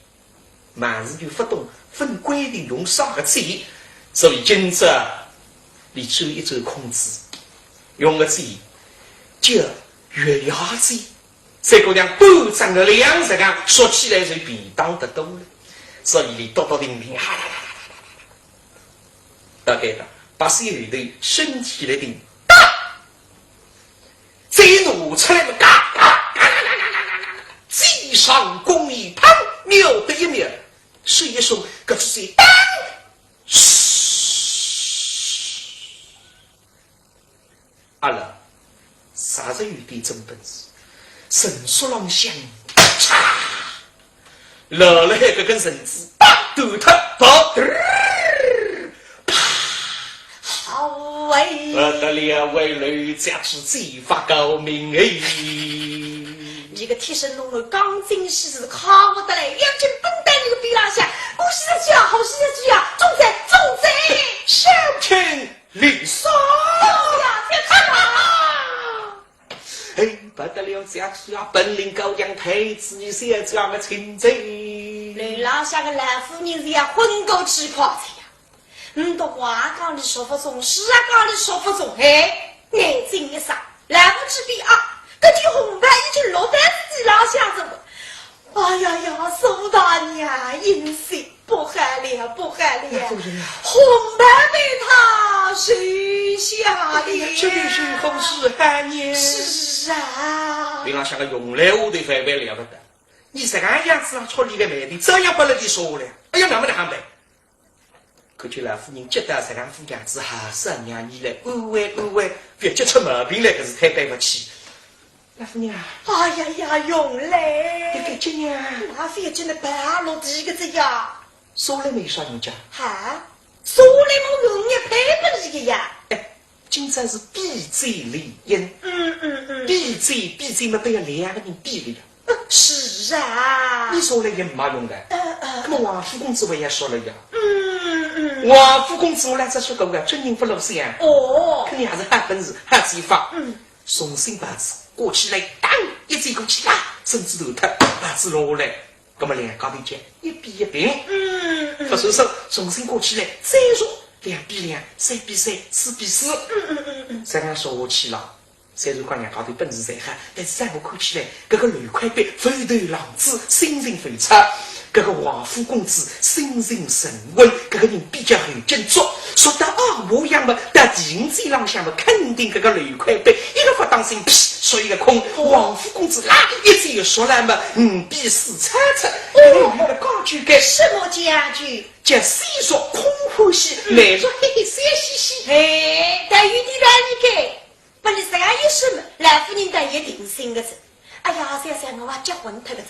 蛮事女勿懂，勿规定用啥个箭，所以今朝俚鑽一钻空子，用个箭叫月牙箭。三姑娘半张个两只讲，说起来就便当得多了。所以俚笃笃定定，哈啦啦啦啦啦啦，大概的，把手里头伸起来的，打！ 再拿出来么，嘎嘎嘎嘎嘎嘎嘎嘎嘎，箭上弓弦，砰，瞄得一瞄，手一松，搿只箭当，嘘。阿拉，啥人有点真本事？绳索浪向，嚓！落了搿根绳子，啪，断脱，跑，嘚儿，啪。好哎。不得了，为刘家之计发高明哎。你个贴身弄个刚进去是靠不得来，要紧奔到你个边浪向，恭喜一句啊，好喜一句啊，中哉，中哉，小青离山。哎呀，别看啊！哎，不得了，这样子啊，本领高强，太子与小姐么亲嘴。楼浪向个老夫人是要昏过去快哉呀。 唔笃话讲俚说勿中，是啊讲俚说勿中，嘿，眼睛一眨，来不及比啊，搿件红袍已经落到自己浪向哉。哎呀呀，苏大娘，阴险，不好了，不好了，夫人啊。红袍被他收下了。哎呀，这便是何事啊？是啊。楼浪向个荣来下头翻翻了勿得，你这个样子啊，出俚个霉头，照样拨俚收下来。哎呀，那么哪哼办？ 可见老夫人急得实梗副样子，还是让伲来安慰安慰，覅急出毛病来，搿是太对勿起。老夫人啊。哎呀呀，荣来。覅急呀。哪覅急呢，白落地个哉呀。收来么有啥用家？哈？收来么人也配拨俚个呀。哎，今朝是比嘴联姻。嗯嗯嗯。比嘴，比嘴么，得要两个人比个呀。 是啊。你说了也没用的。呃，呃。那么王府公子我也说了呀。嗯，嗯。王府公子我来再说个，我真人不露相。哦。肯定还是好本事，好计法。嗯。重新把子挂起来，当，一记过去，啊，绳子断脱，把子落下来。那么两家头就一比一平。嗯，嗯。不算数，重新挂起来，再说，两比两，三比三，四比四。嗯，嗯，嗯，嗯。这样说下去了。 虽然讲两家头本事侪好，但是在我看起来，搿个刘快伯非但浪子，心情浮躁，搿个王府公子心情沉稳，搿个人比较厚劲足，说到啊模样嘛，到底子浪向嘛，肯定搿个刘快伯一个不当心，噗，说一个空，王府公子啦，一记又说来嘛，五比四超出，哦，有一个讲究个，什么讲究？叫先说空欢喜，慢说嘿嘿笑嘻嘻。哎，倒有点道理个。 拨俚实梗一说嘛，老夫人倒也定心个哉。哎呀，想想我也结婚脱个哉，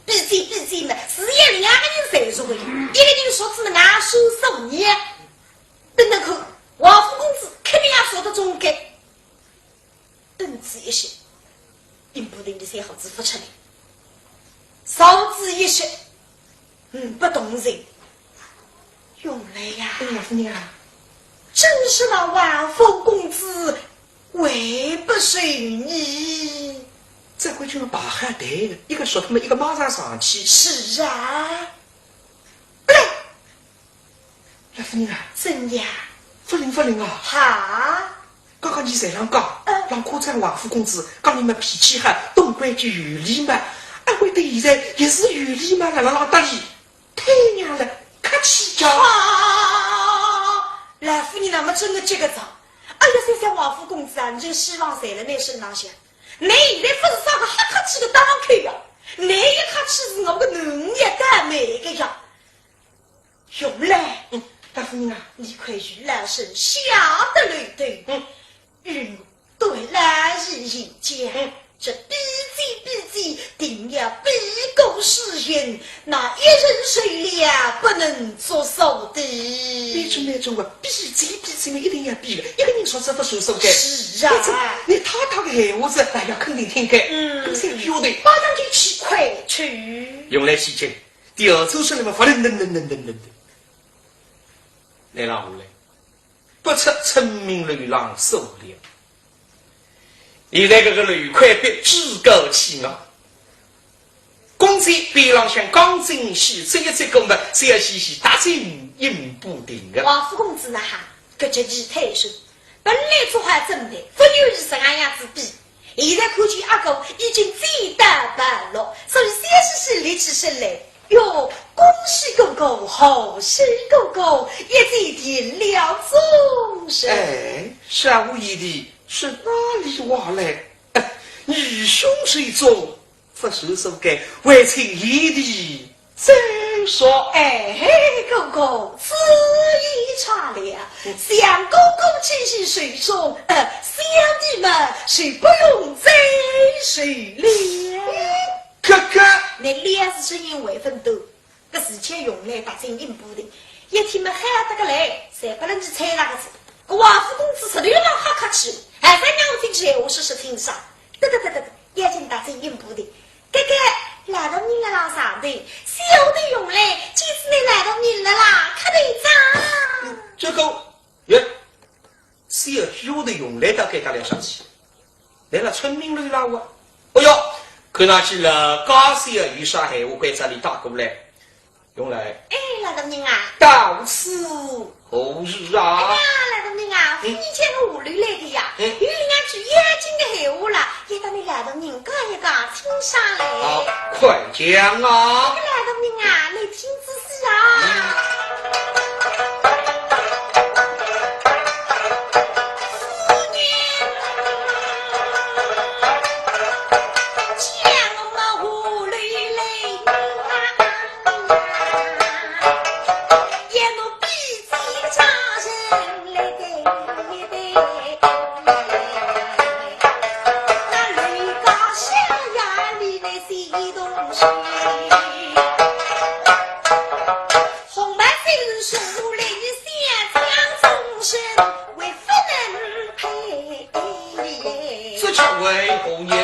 比嘴比嘴嘛，是要两个人侪说个，一个人说仔嘛，哪说说呢？等等看，王府公子肯定也说得中个。等仔一歇，阴部顶里三毫子勿出来，少仔一歇，嗯，勿动人。荣来呀。哎呀，夫人啊。真是那王府公子 会不是你？这回就要把海带了，一个说他们，一个马上上去。是啊。哎，老夫人啊。怎样？不灵不灵啊。哈？刚刚你在浪讲，嗯。浪夸赞王府公子，讲你们脾气好，懂规矩有礼貌。啊，为得现在也是有礼貌了，浪浪搭俚。 太娘了，客气叫。啊！老夫人那么真个急个哉。哎呀，想想王府公子啊，你这个希望侪辣倷身浪向。倷现在勿是啥个好客气个当口呀，倷一客气是我个囡儿也倒霉个呀。荣来，嗯，老夫人啊。你快与老身下得楼头。嗯。 与我对老爷一见，嗯。这比嘴比嘴，定要比个输赢，那一人受了不能作数的。倷准倷准啊，比嘴比嘴嘛，一定要比个，一个人说仔勿算数个。是啊。倷这，倷太太个闲话是，哎呀，肯定听个。嗯。搿些丫头，马上就去。快去。荣来喜气，调转身来嘛，发噔噔噔噔噔噔噔，来了下来。 不出村民楼浪数了。现在搿个刘快伯趾高气昂，公子边浪向刚进去，这一这个么，是要细细打进阴部顶个。王府公子呐哈，搿叫一推手，本来做好准备，不愿意实梗样子比， 现在看见阿哥已经醉倒半落，所以笑嘻嘻立起身来。哟，恭喜哥哥，贺喜哥哥，一醉定了终身。哎，小无意的是哪里话来？哎，愚兄手中不是手该，还请贤弟 再说。哎，哥哥，此言差了，想哥哥清醒水中，呃，小弟们是不用再说了。哥哥，那两字声音还勿多，搿事体用来踏进阴部的，一听么喊得个来，侪拨人家猜着个子。搿王府公子实头浪好客气，还是让我进去闲话说说清爽。得得得得得，要紧踏进阴部的。搿个老大人了啦，上头，小的用来，就是那老大人了啦，磕头哉。这个，耶，小的用来到该搭来上去。 来了村民来了哇。哎哟，看上去了，家小有啥闲话关照里带过来。用来。哎，老大人啊。到此何事啊？哎呀，老大人啊，嗯。夫人叫我下楼来的呀。嗯。有两句要紧的闲话啦，要搭你老大人讲一讲，清爽嘞。好，快讲啊。哎，老大人啊，你听仔细啊。嗯。夫人 这却为何呢？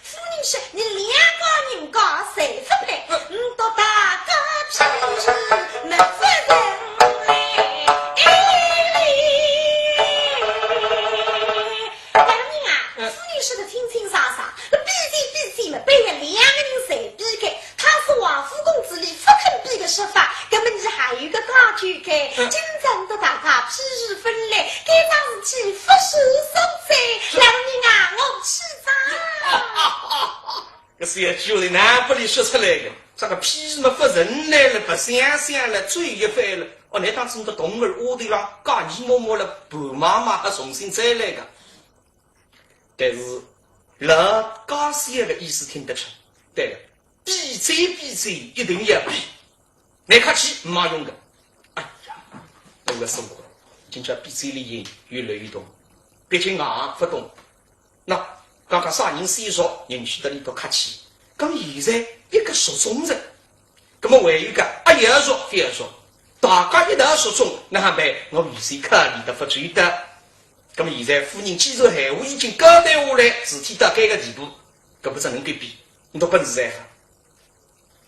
夫人说，你两家人家侪勿配，嗯，到大家去是没法人嘞。哎嘞，大人啊，嗯。夫人说得清清爽爽，比比比比嘛，被人两个人侪比开，他是王府公子里勿肯比的说法，搿么你还有个讲究开，嗯。今朝到大家批是分来，该桩事体勿是所在，大人啊，我去 搿是要叫人哪不里说出来的？这个屁么不人来了，不想想了，嘴也翻了。哦，那当时你的童儿窝头了，嘎你摸摸了，不妈妈还重新再来个。但是，老家小的意思听得出，对了，比嘴比嘴一定要比。 你客气没用的。哎呀，我个生活，今朝比嘴里也有漏洞，毕竟俺不懂。那刚刚啥人先说，人去得里头客气，那么现在一个说中人，那么还有一个啊，也要说，非要说，大家一道说中，那还办？我预先考虑得不周到。那么现在夫人既然闲话已经交代下来，事体到该个地步，那么只能够比，你的本事在何？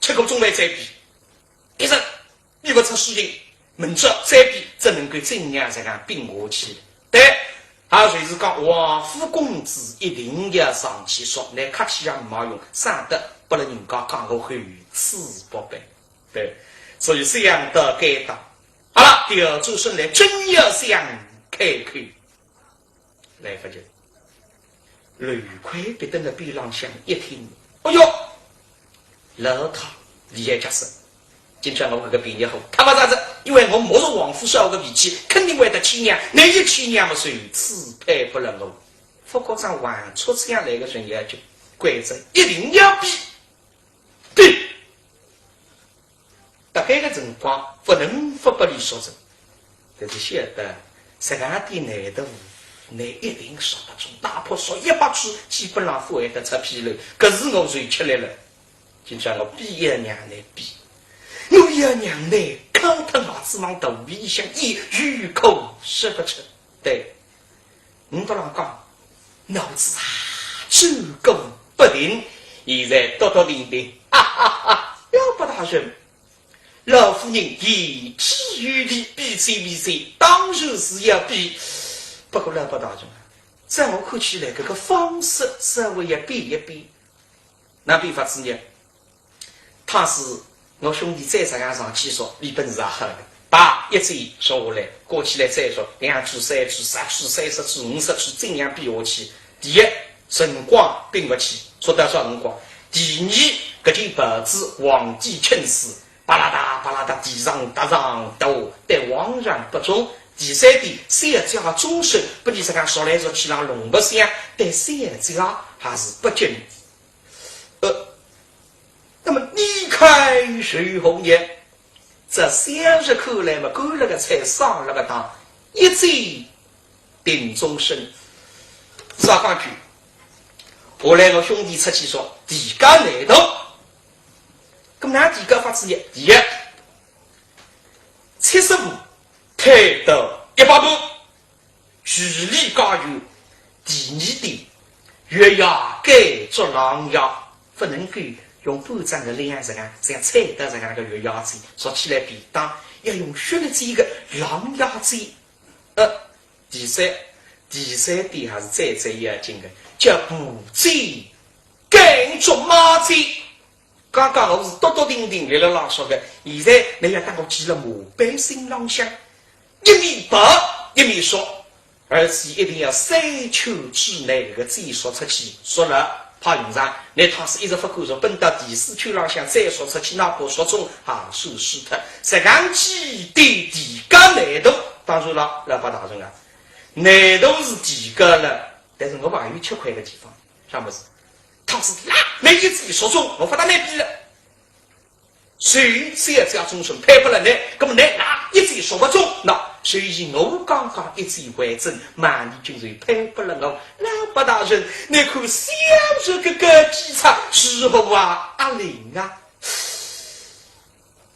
吃过中饭再比，一日比不出输赢，明朝再比，只能够怎样才讲拼下去。对，也就是讲，王府公子一定要上去说，那客气也没用，省得拨了人家讲我厚此薄薄。对，所以想到该搭，好了，调转身来，正要想开口， 来不及。刘魁壁登勒边浪向一听，哎哟，老太厉害极哉，今朝我搿个便宜货，他妈啥子？因为我摸着王府少个脾气，肯定会得气娘，那一气娘么，谁此配不了我。不过像王初这样来个人要求，规则一定要比，比。 大概个辰光，不能不拨俚说着。但是晓得，实梗点难度，难一定说得中，哪怕说一百句，基本上勿会得出纰漏。搿是我受吃力了。今朝我比也让难比，我也让难敲脱牙齿往肚皮里向咽，有苦说勿出。对， 唔搭俚讲，脑子啊，转个不停，现在笃笃定定，哈哈哈，老伯大人，老夫人言之有理，比嘴比嘴，当然是要比。不过老伯大人啊，在我看起来，搿个方式稍微要变一变。哪变法子呢？倘使我兄弟再实梗上去说，俚本事也好个，啪，一记说下来，过去来再说，两记、三记、十记、三十记、五十记，怎样变下去？第一，辰光并勿起，说到啥辰光？第二，搿件袍子皇帝亲赐，啪啦嗒啪啦嗒，地上踏上头，对皇上不忠。第三点，小姐终身，拨俚实梗说来说去，让弄勿响，对小姐也是不敬。呃，那么你看如何呢？这小姐看来嘛，干了个菜，上了个当，一记定终身。啥讲究？后来我兄弟出去说，地界难度。搿么哪地界法子呢？第一，七十步，退到一百步，距离介远。第二点，月牙改做狼牙，勿能够用半张个两实梗，像菜刀实梗个月牙子，说起来便当，要用削了子一个狼牙子。呃，第三，第三点还是最最要紧个，叫步子改做马子。刚刚我是笃笃定定立勒浪说个，现在倷要搭我记勒马背心浪向，一面跑一面说，而且一定要三圈之内搿个子说出去，说了派用场。倷倘使一直勿敢说，奔到第四圈浪向再说出去，哪怕说中也算输脱。实梗几点地界难度，当然了，老伯大人啊，难度是提高了，但是我还有吃亏个地方，啥物事？ 倘使啦，倷一记说中，我勿搭倷比了。所以小姐终身配拨了倷，搿么倷啦一记说勿中，那所以我刚刚一记为证，万里金瑞配拨了我。老伯大人，倷看小姐搿个计策如何啊？阿灵啊，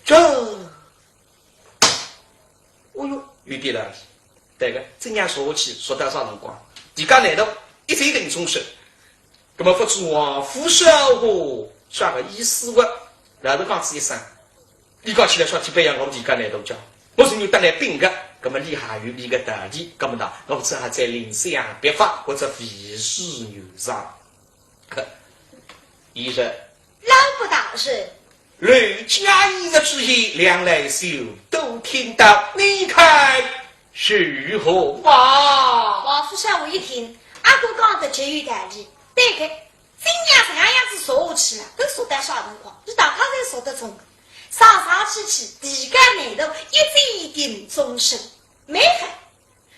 这 哦哟，有点道理。对个，搿样说下去，说到啥辰光？地界难度，一记定终身。那么勿知王府少爷啥个意思哇？老头讲仔一声，俚讲起来啥体勿一样，我地界难度讲，我是有得来拼个，那么俚还有俚个道理，那么呢，我只好再另想别法，或者费时牛上。可，伊说，老伯大人， 奴家一日之言，两来休都听到，你看如何啊？王府少爷一听，阿哥讲得极有道理，对个，搿样实梗样子说下去了，搿说到啥辰光？伊大家侪说得中个。上上去去，地界难度，一记定终身，蛮好。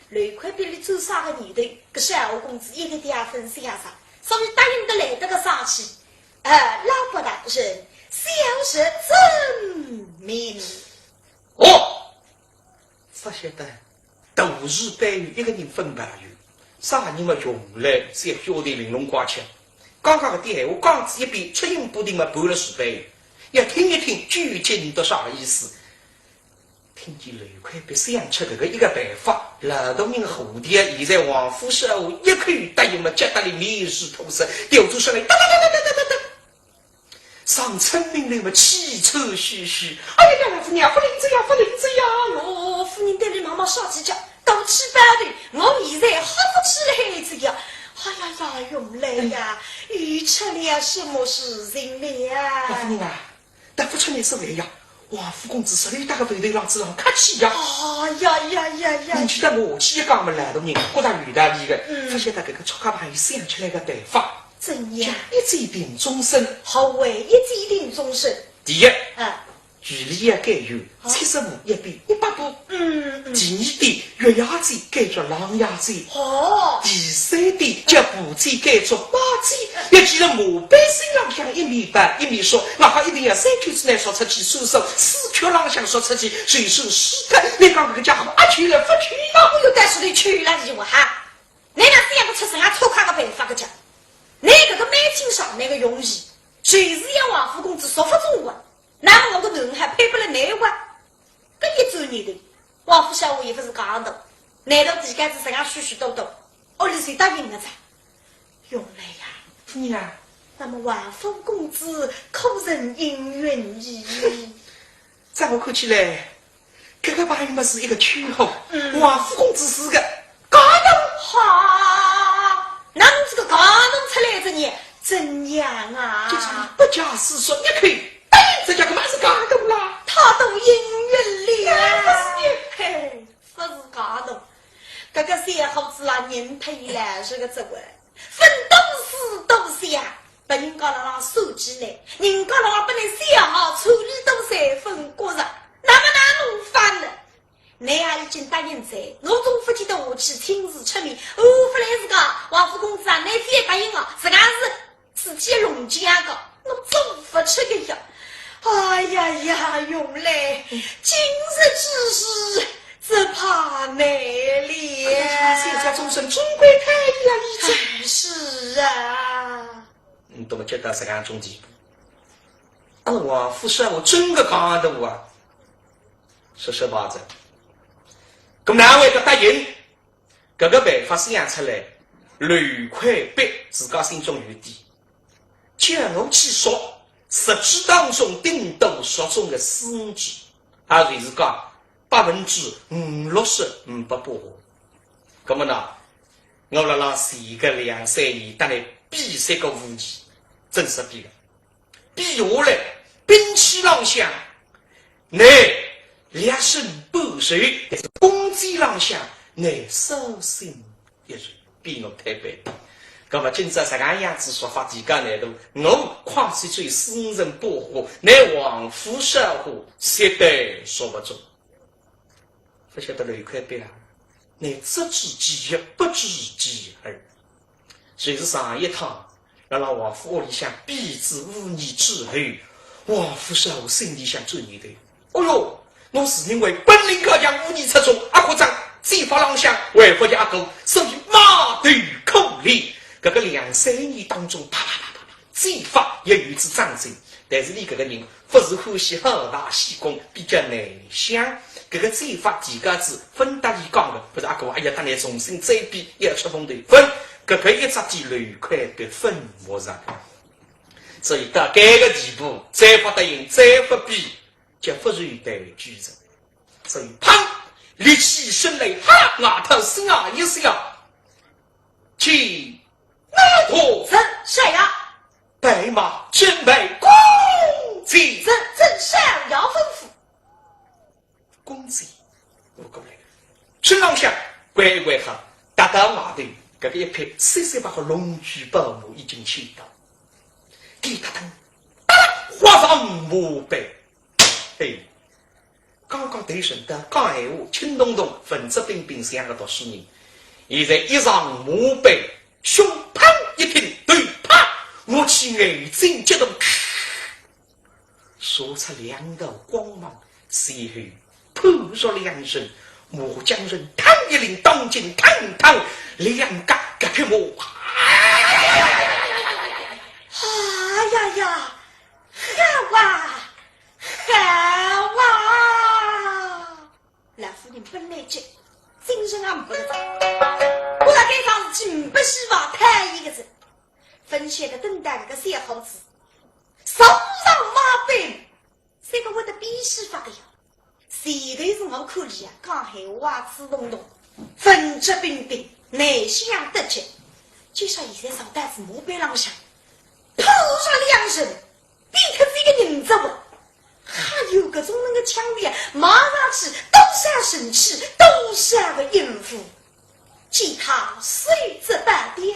刘块匕俚做啥个念头？搿小公子一点点也勿想啥，所以答应得来得个生气。呃，老伯大人，小侄遵命。哦，勿晓得，大事背后一个人分担哟，啥人么用来小兄弟玲珑挂牵？刚刚搿点闲话讲仔一遍，出言不定么，拨勒自家，要听一听究竟倷啥个意思。 听见刘块匕想出搿个一个办法，老大人火的啊！现在王府少爷一口答应么，急得俚面如土色，调转身来，哒哒哒哒哒哒哒哒，上春明楼么气喘吁吁。哎呀呀，老夫人啊，勿灵哉呀，勿灵哉呀！哦，夫人对俚望望，煞气叫，大气包头，我现在吓勿起来哉呀！哎呀呀，云来呀，又出了什么事情了呀？老夫人啊， 但勿出难所为呀，王府公子实在搭个回头浪子浪客气呀。哎呀呀呀呀！人家搭我下去一讲么，老大人觉得有道理个，嗯。勿晓得搿个促狭朋友想出来个办法。怎样？一记定终身。好哎，一记定终身。第一，啊。距离要改远，啊。七十步要变一百步。嗯，嗯。第二点， 月牙子改做狼牙子。哦。第三点，脚步子改做马子，要记得马背心浪向一面板一面说，哪怕一定要三圈之内说出去算数，四圈浪向说出去，就算输脱。倷讲搿个家伙阿去了勿去了？我有得说的去了，你我哈。倷哪是一个出身啊，粗犷个办法个讲？倷搿个蛮清爽，倷个用意，就是要王府公子说勿中啊。那么我个囡儿还配拨了倷哇？ 搿一转念头，王府少爷也勿是讲道，难道地界子实梗许许多多，屋里谁答应了哉？云来呀，夫人啊，那么王府公子可曾应允意？在我看起来，搿个朋友么是一个圈货，嗯。王府公子是个假头。好。那侬这个家奴出来这人怎样啊？就是你不假思索，一看，哎，这家伙嘛是家奴啦。他都应允了。哎，不是你。嘿，不是家奴。搿个小伙子啦，人忒老实个，这个，分东西东西啊，拨人家辣辣算计呢，人家辣辣拨侬小号处理东西分割着，那么哪弄法呢？ 侬也已经答应哉，我总勿见得下去亲自出面，哦，勿来事个，王府公子啊，侬非要答应啊，自家是自己弄僵个，我总勿出个呀。哎呀呀，云来，今日之事，只怕难了。哎呀，小姐终身尊贵太医啊，你这哎，是啊。嗯，那么接到实梗种地步，啊，王府是我真个讲的啊。 说说吧子。搿么哪会得答应？搿个办法想出来，刘魁伯自家心中有底。叫我去说，十句当中顶多说中个四五句，也就是讲百分之五六十呒不把握。搿么呢，我辣辣前个两三年搭侬比赛个武艺，真是比个。 比下来，兵器浪向，侬略胜半筹，但是弓箭浪向，侬稍胜一筹，比我忒板。葛末今朝实梗样子说法，提高难度，我看是最四五成把握，侬王府少华，绝对说勿中。 勿晓得刘魁伯啊，乃只知其一，不知其二。就是上一趟，辣辣王府屋里向比仔武艺之后，王府少华心里向转念头，哦哟，我自认为本领高强，武艺出众，阿夸张，剑法浪向还勿及阿哥，所以马头苦练。搿个两三年当中，啪啪啪啪啪， 剑法也有一次长进，但是伊搿个人勿是欢喜好大喜功，比较内向。搿个剑法提高仔，勿搭伊讲个，勿是阿哥，哎呀，搭侬重新再比，要出风头，勿，搿个一只点刘魁伯勿服个。所以到搿个地步，再勿答应，再勿比，就勿是有代举人。所以，砰，立起身来，哈，外头声啊一笑，请 那个是谁呀？白马准备弓箭。这正是要吩咐。弓箭，我过来。身浪向乖乖好，踏到外头，搿个一拍，三三百个龙须宝马已经牵到。滴答当，搭，跨上马背。嘿， 刚刚对准的讲闲话，轻咚咚，文质彬彬像个读书人。现在一上马背，胸脯一挺，头啪，我去眼睛激动，射出两道光芒，随后扑入两人，马缰绳趟一拎，当劲趟一趟，两个夹劈马。哎呀呀，好啊！ 好啊！老夫人本来急，精神也没得着，我辣该桩事体没希望，太一个字。勿晓得等到搿个小伙子，坐上马背，三个会得变戏法个呀。前头是我看伊啊，讲闲话啊，嘴咚咚，文质彬彬，内向得急。就说现在坐到仔马背浪向，扑上两人， 变脱仔一个人质哇，还有搿种能个腔调，马上去多少神气，多少个应付，见他谁知半点。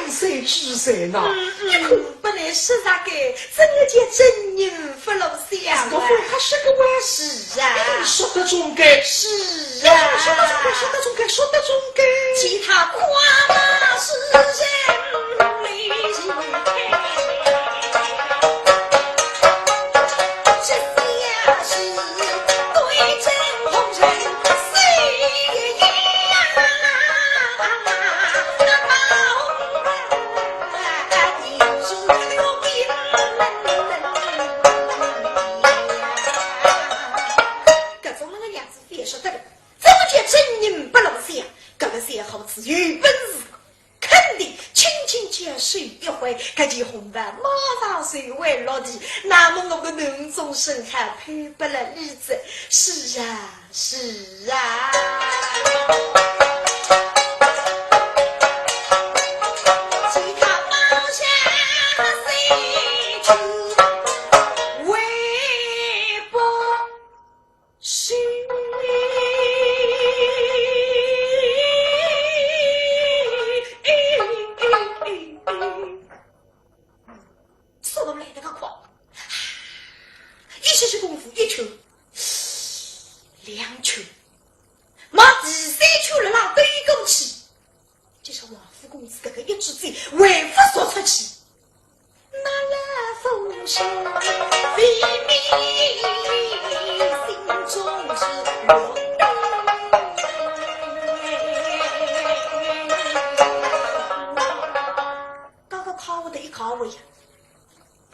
谁知谁呢？嗯，嗯。一看不来是啥个，真的叫真人勿露相啊。搿个还是个玩笑。是啊。哎，说得中个。是啊。哎，说得中个，说得中个，说得中个。其他快马是人未曾开。 搿种能个样子覅说得了，真个叫真人勿露相，搿个小伙子有本事。 肯定轻轻叫手一挥，搿件红袍马上就会落地，那么我个囊中生还配不了你哉。是啊，是啊。其他包下谁去为不 是。速度来得个快，一歇歇功夫，一圈、两圈，往第三圈了啦，兜过去。 就说王府公子搿个一支箭还勿射出去，那老夫人非命心中是落。刚刚靠我的一靠我呀，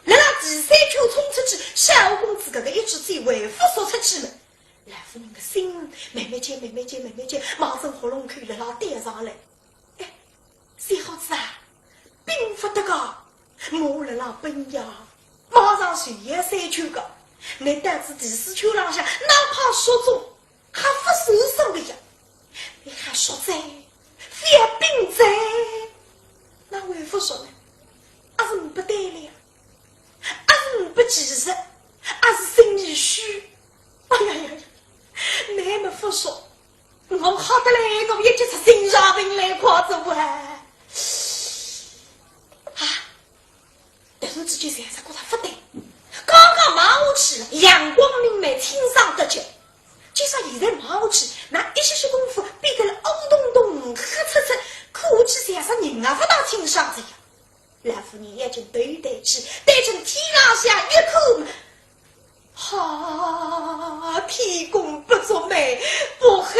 那第三圈冲出去，小公子搿个一支箭还勿射出去呢。 老夫人个心慢慢叫，慢慢叫，慢慢叫，望仔喉咙口辣辣弹上来。哎，小伙子啊，并勿得个，马辣辣奔呀，马上就要三圈个，倷到仔第四圈浪向，哪怕射中，还勿受伤个呀。倷还射哉，覅并哉，哪还勿射呢？阿是呒不胆量，阿是呒不技术，阿是心里虚。 哎呀呀呀，倷么勿说，我吓得来，我一急出心脏病来快走啊！啊，突然之间，实在觉着勿对，刚刚望下去，阳光明媚，清爽得极。就算现在望下去，那一歇歇功夫，变得了乌洞洞、黑漆漆，看下去像煞人也勿大清爽哉呀。 老夫人眼睛头抬起，对准天浪向一看嘛，哈，天公不作美，不好了。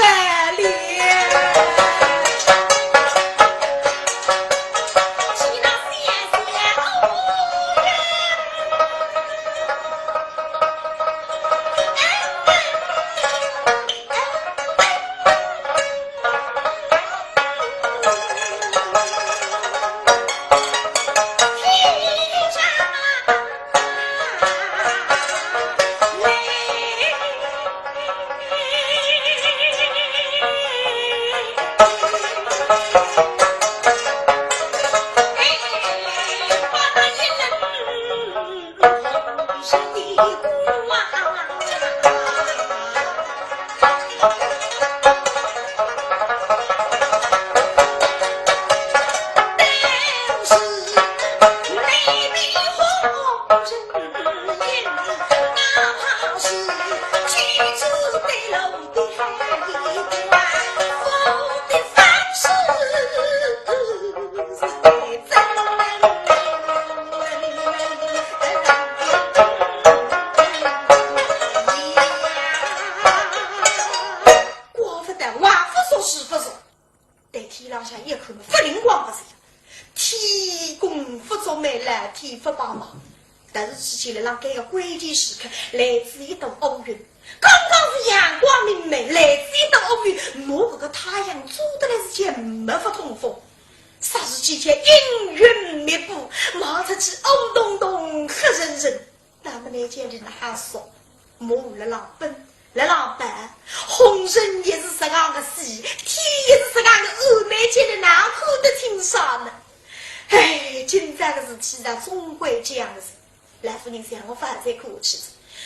怪勿得，还勿说是勿说。对天浪向一看嘛，勿灵光勿是呀。天公勿作美，老天勿帮忙。但是之前辣浪该个关键时刻，来仔一朵乌云。刚刚是阳光明媚，来仔一朵乌云，拿搿个太阳遮得来是叫没法通风。霎时之间阴云密布，望出去乌洞洞、黑沉沉。那么倷叫俚哪哼说？马辣浪奔，辣浪奔，红尘也是实梗个死，天也是实梗个暗，倷叫俚哪哼看得清爽呢？哎，今朝个事体呢，总归这样个事。 老夫人想，我勿好再看下去哉，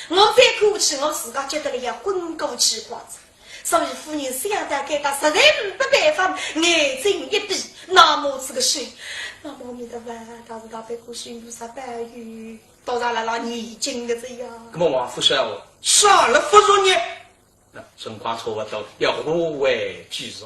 我再看下去，我自家急得来要昏过去快哉。所以夫人想到该搭实在呒办法，眼睛一闭，那么这个手，那么阿弥陀佛，倒是大悲观世音菩萨保佑，到上来了念经的这样。那么王夫人哦，啥了夫人呢？那辰光差不多，要换位继续。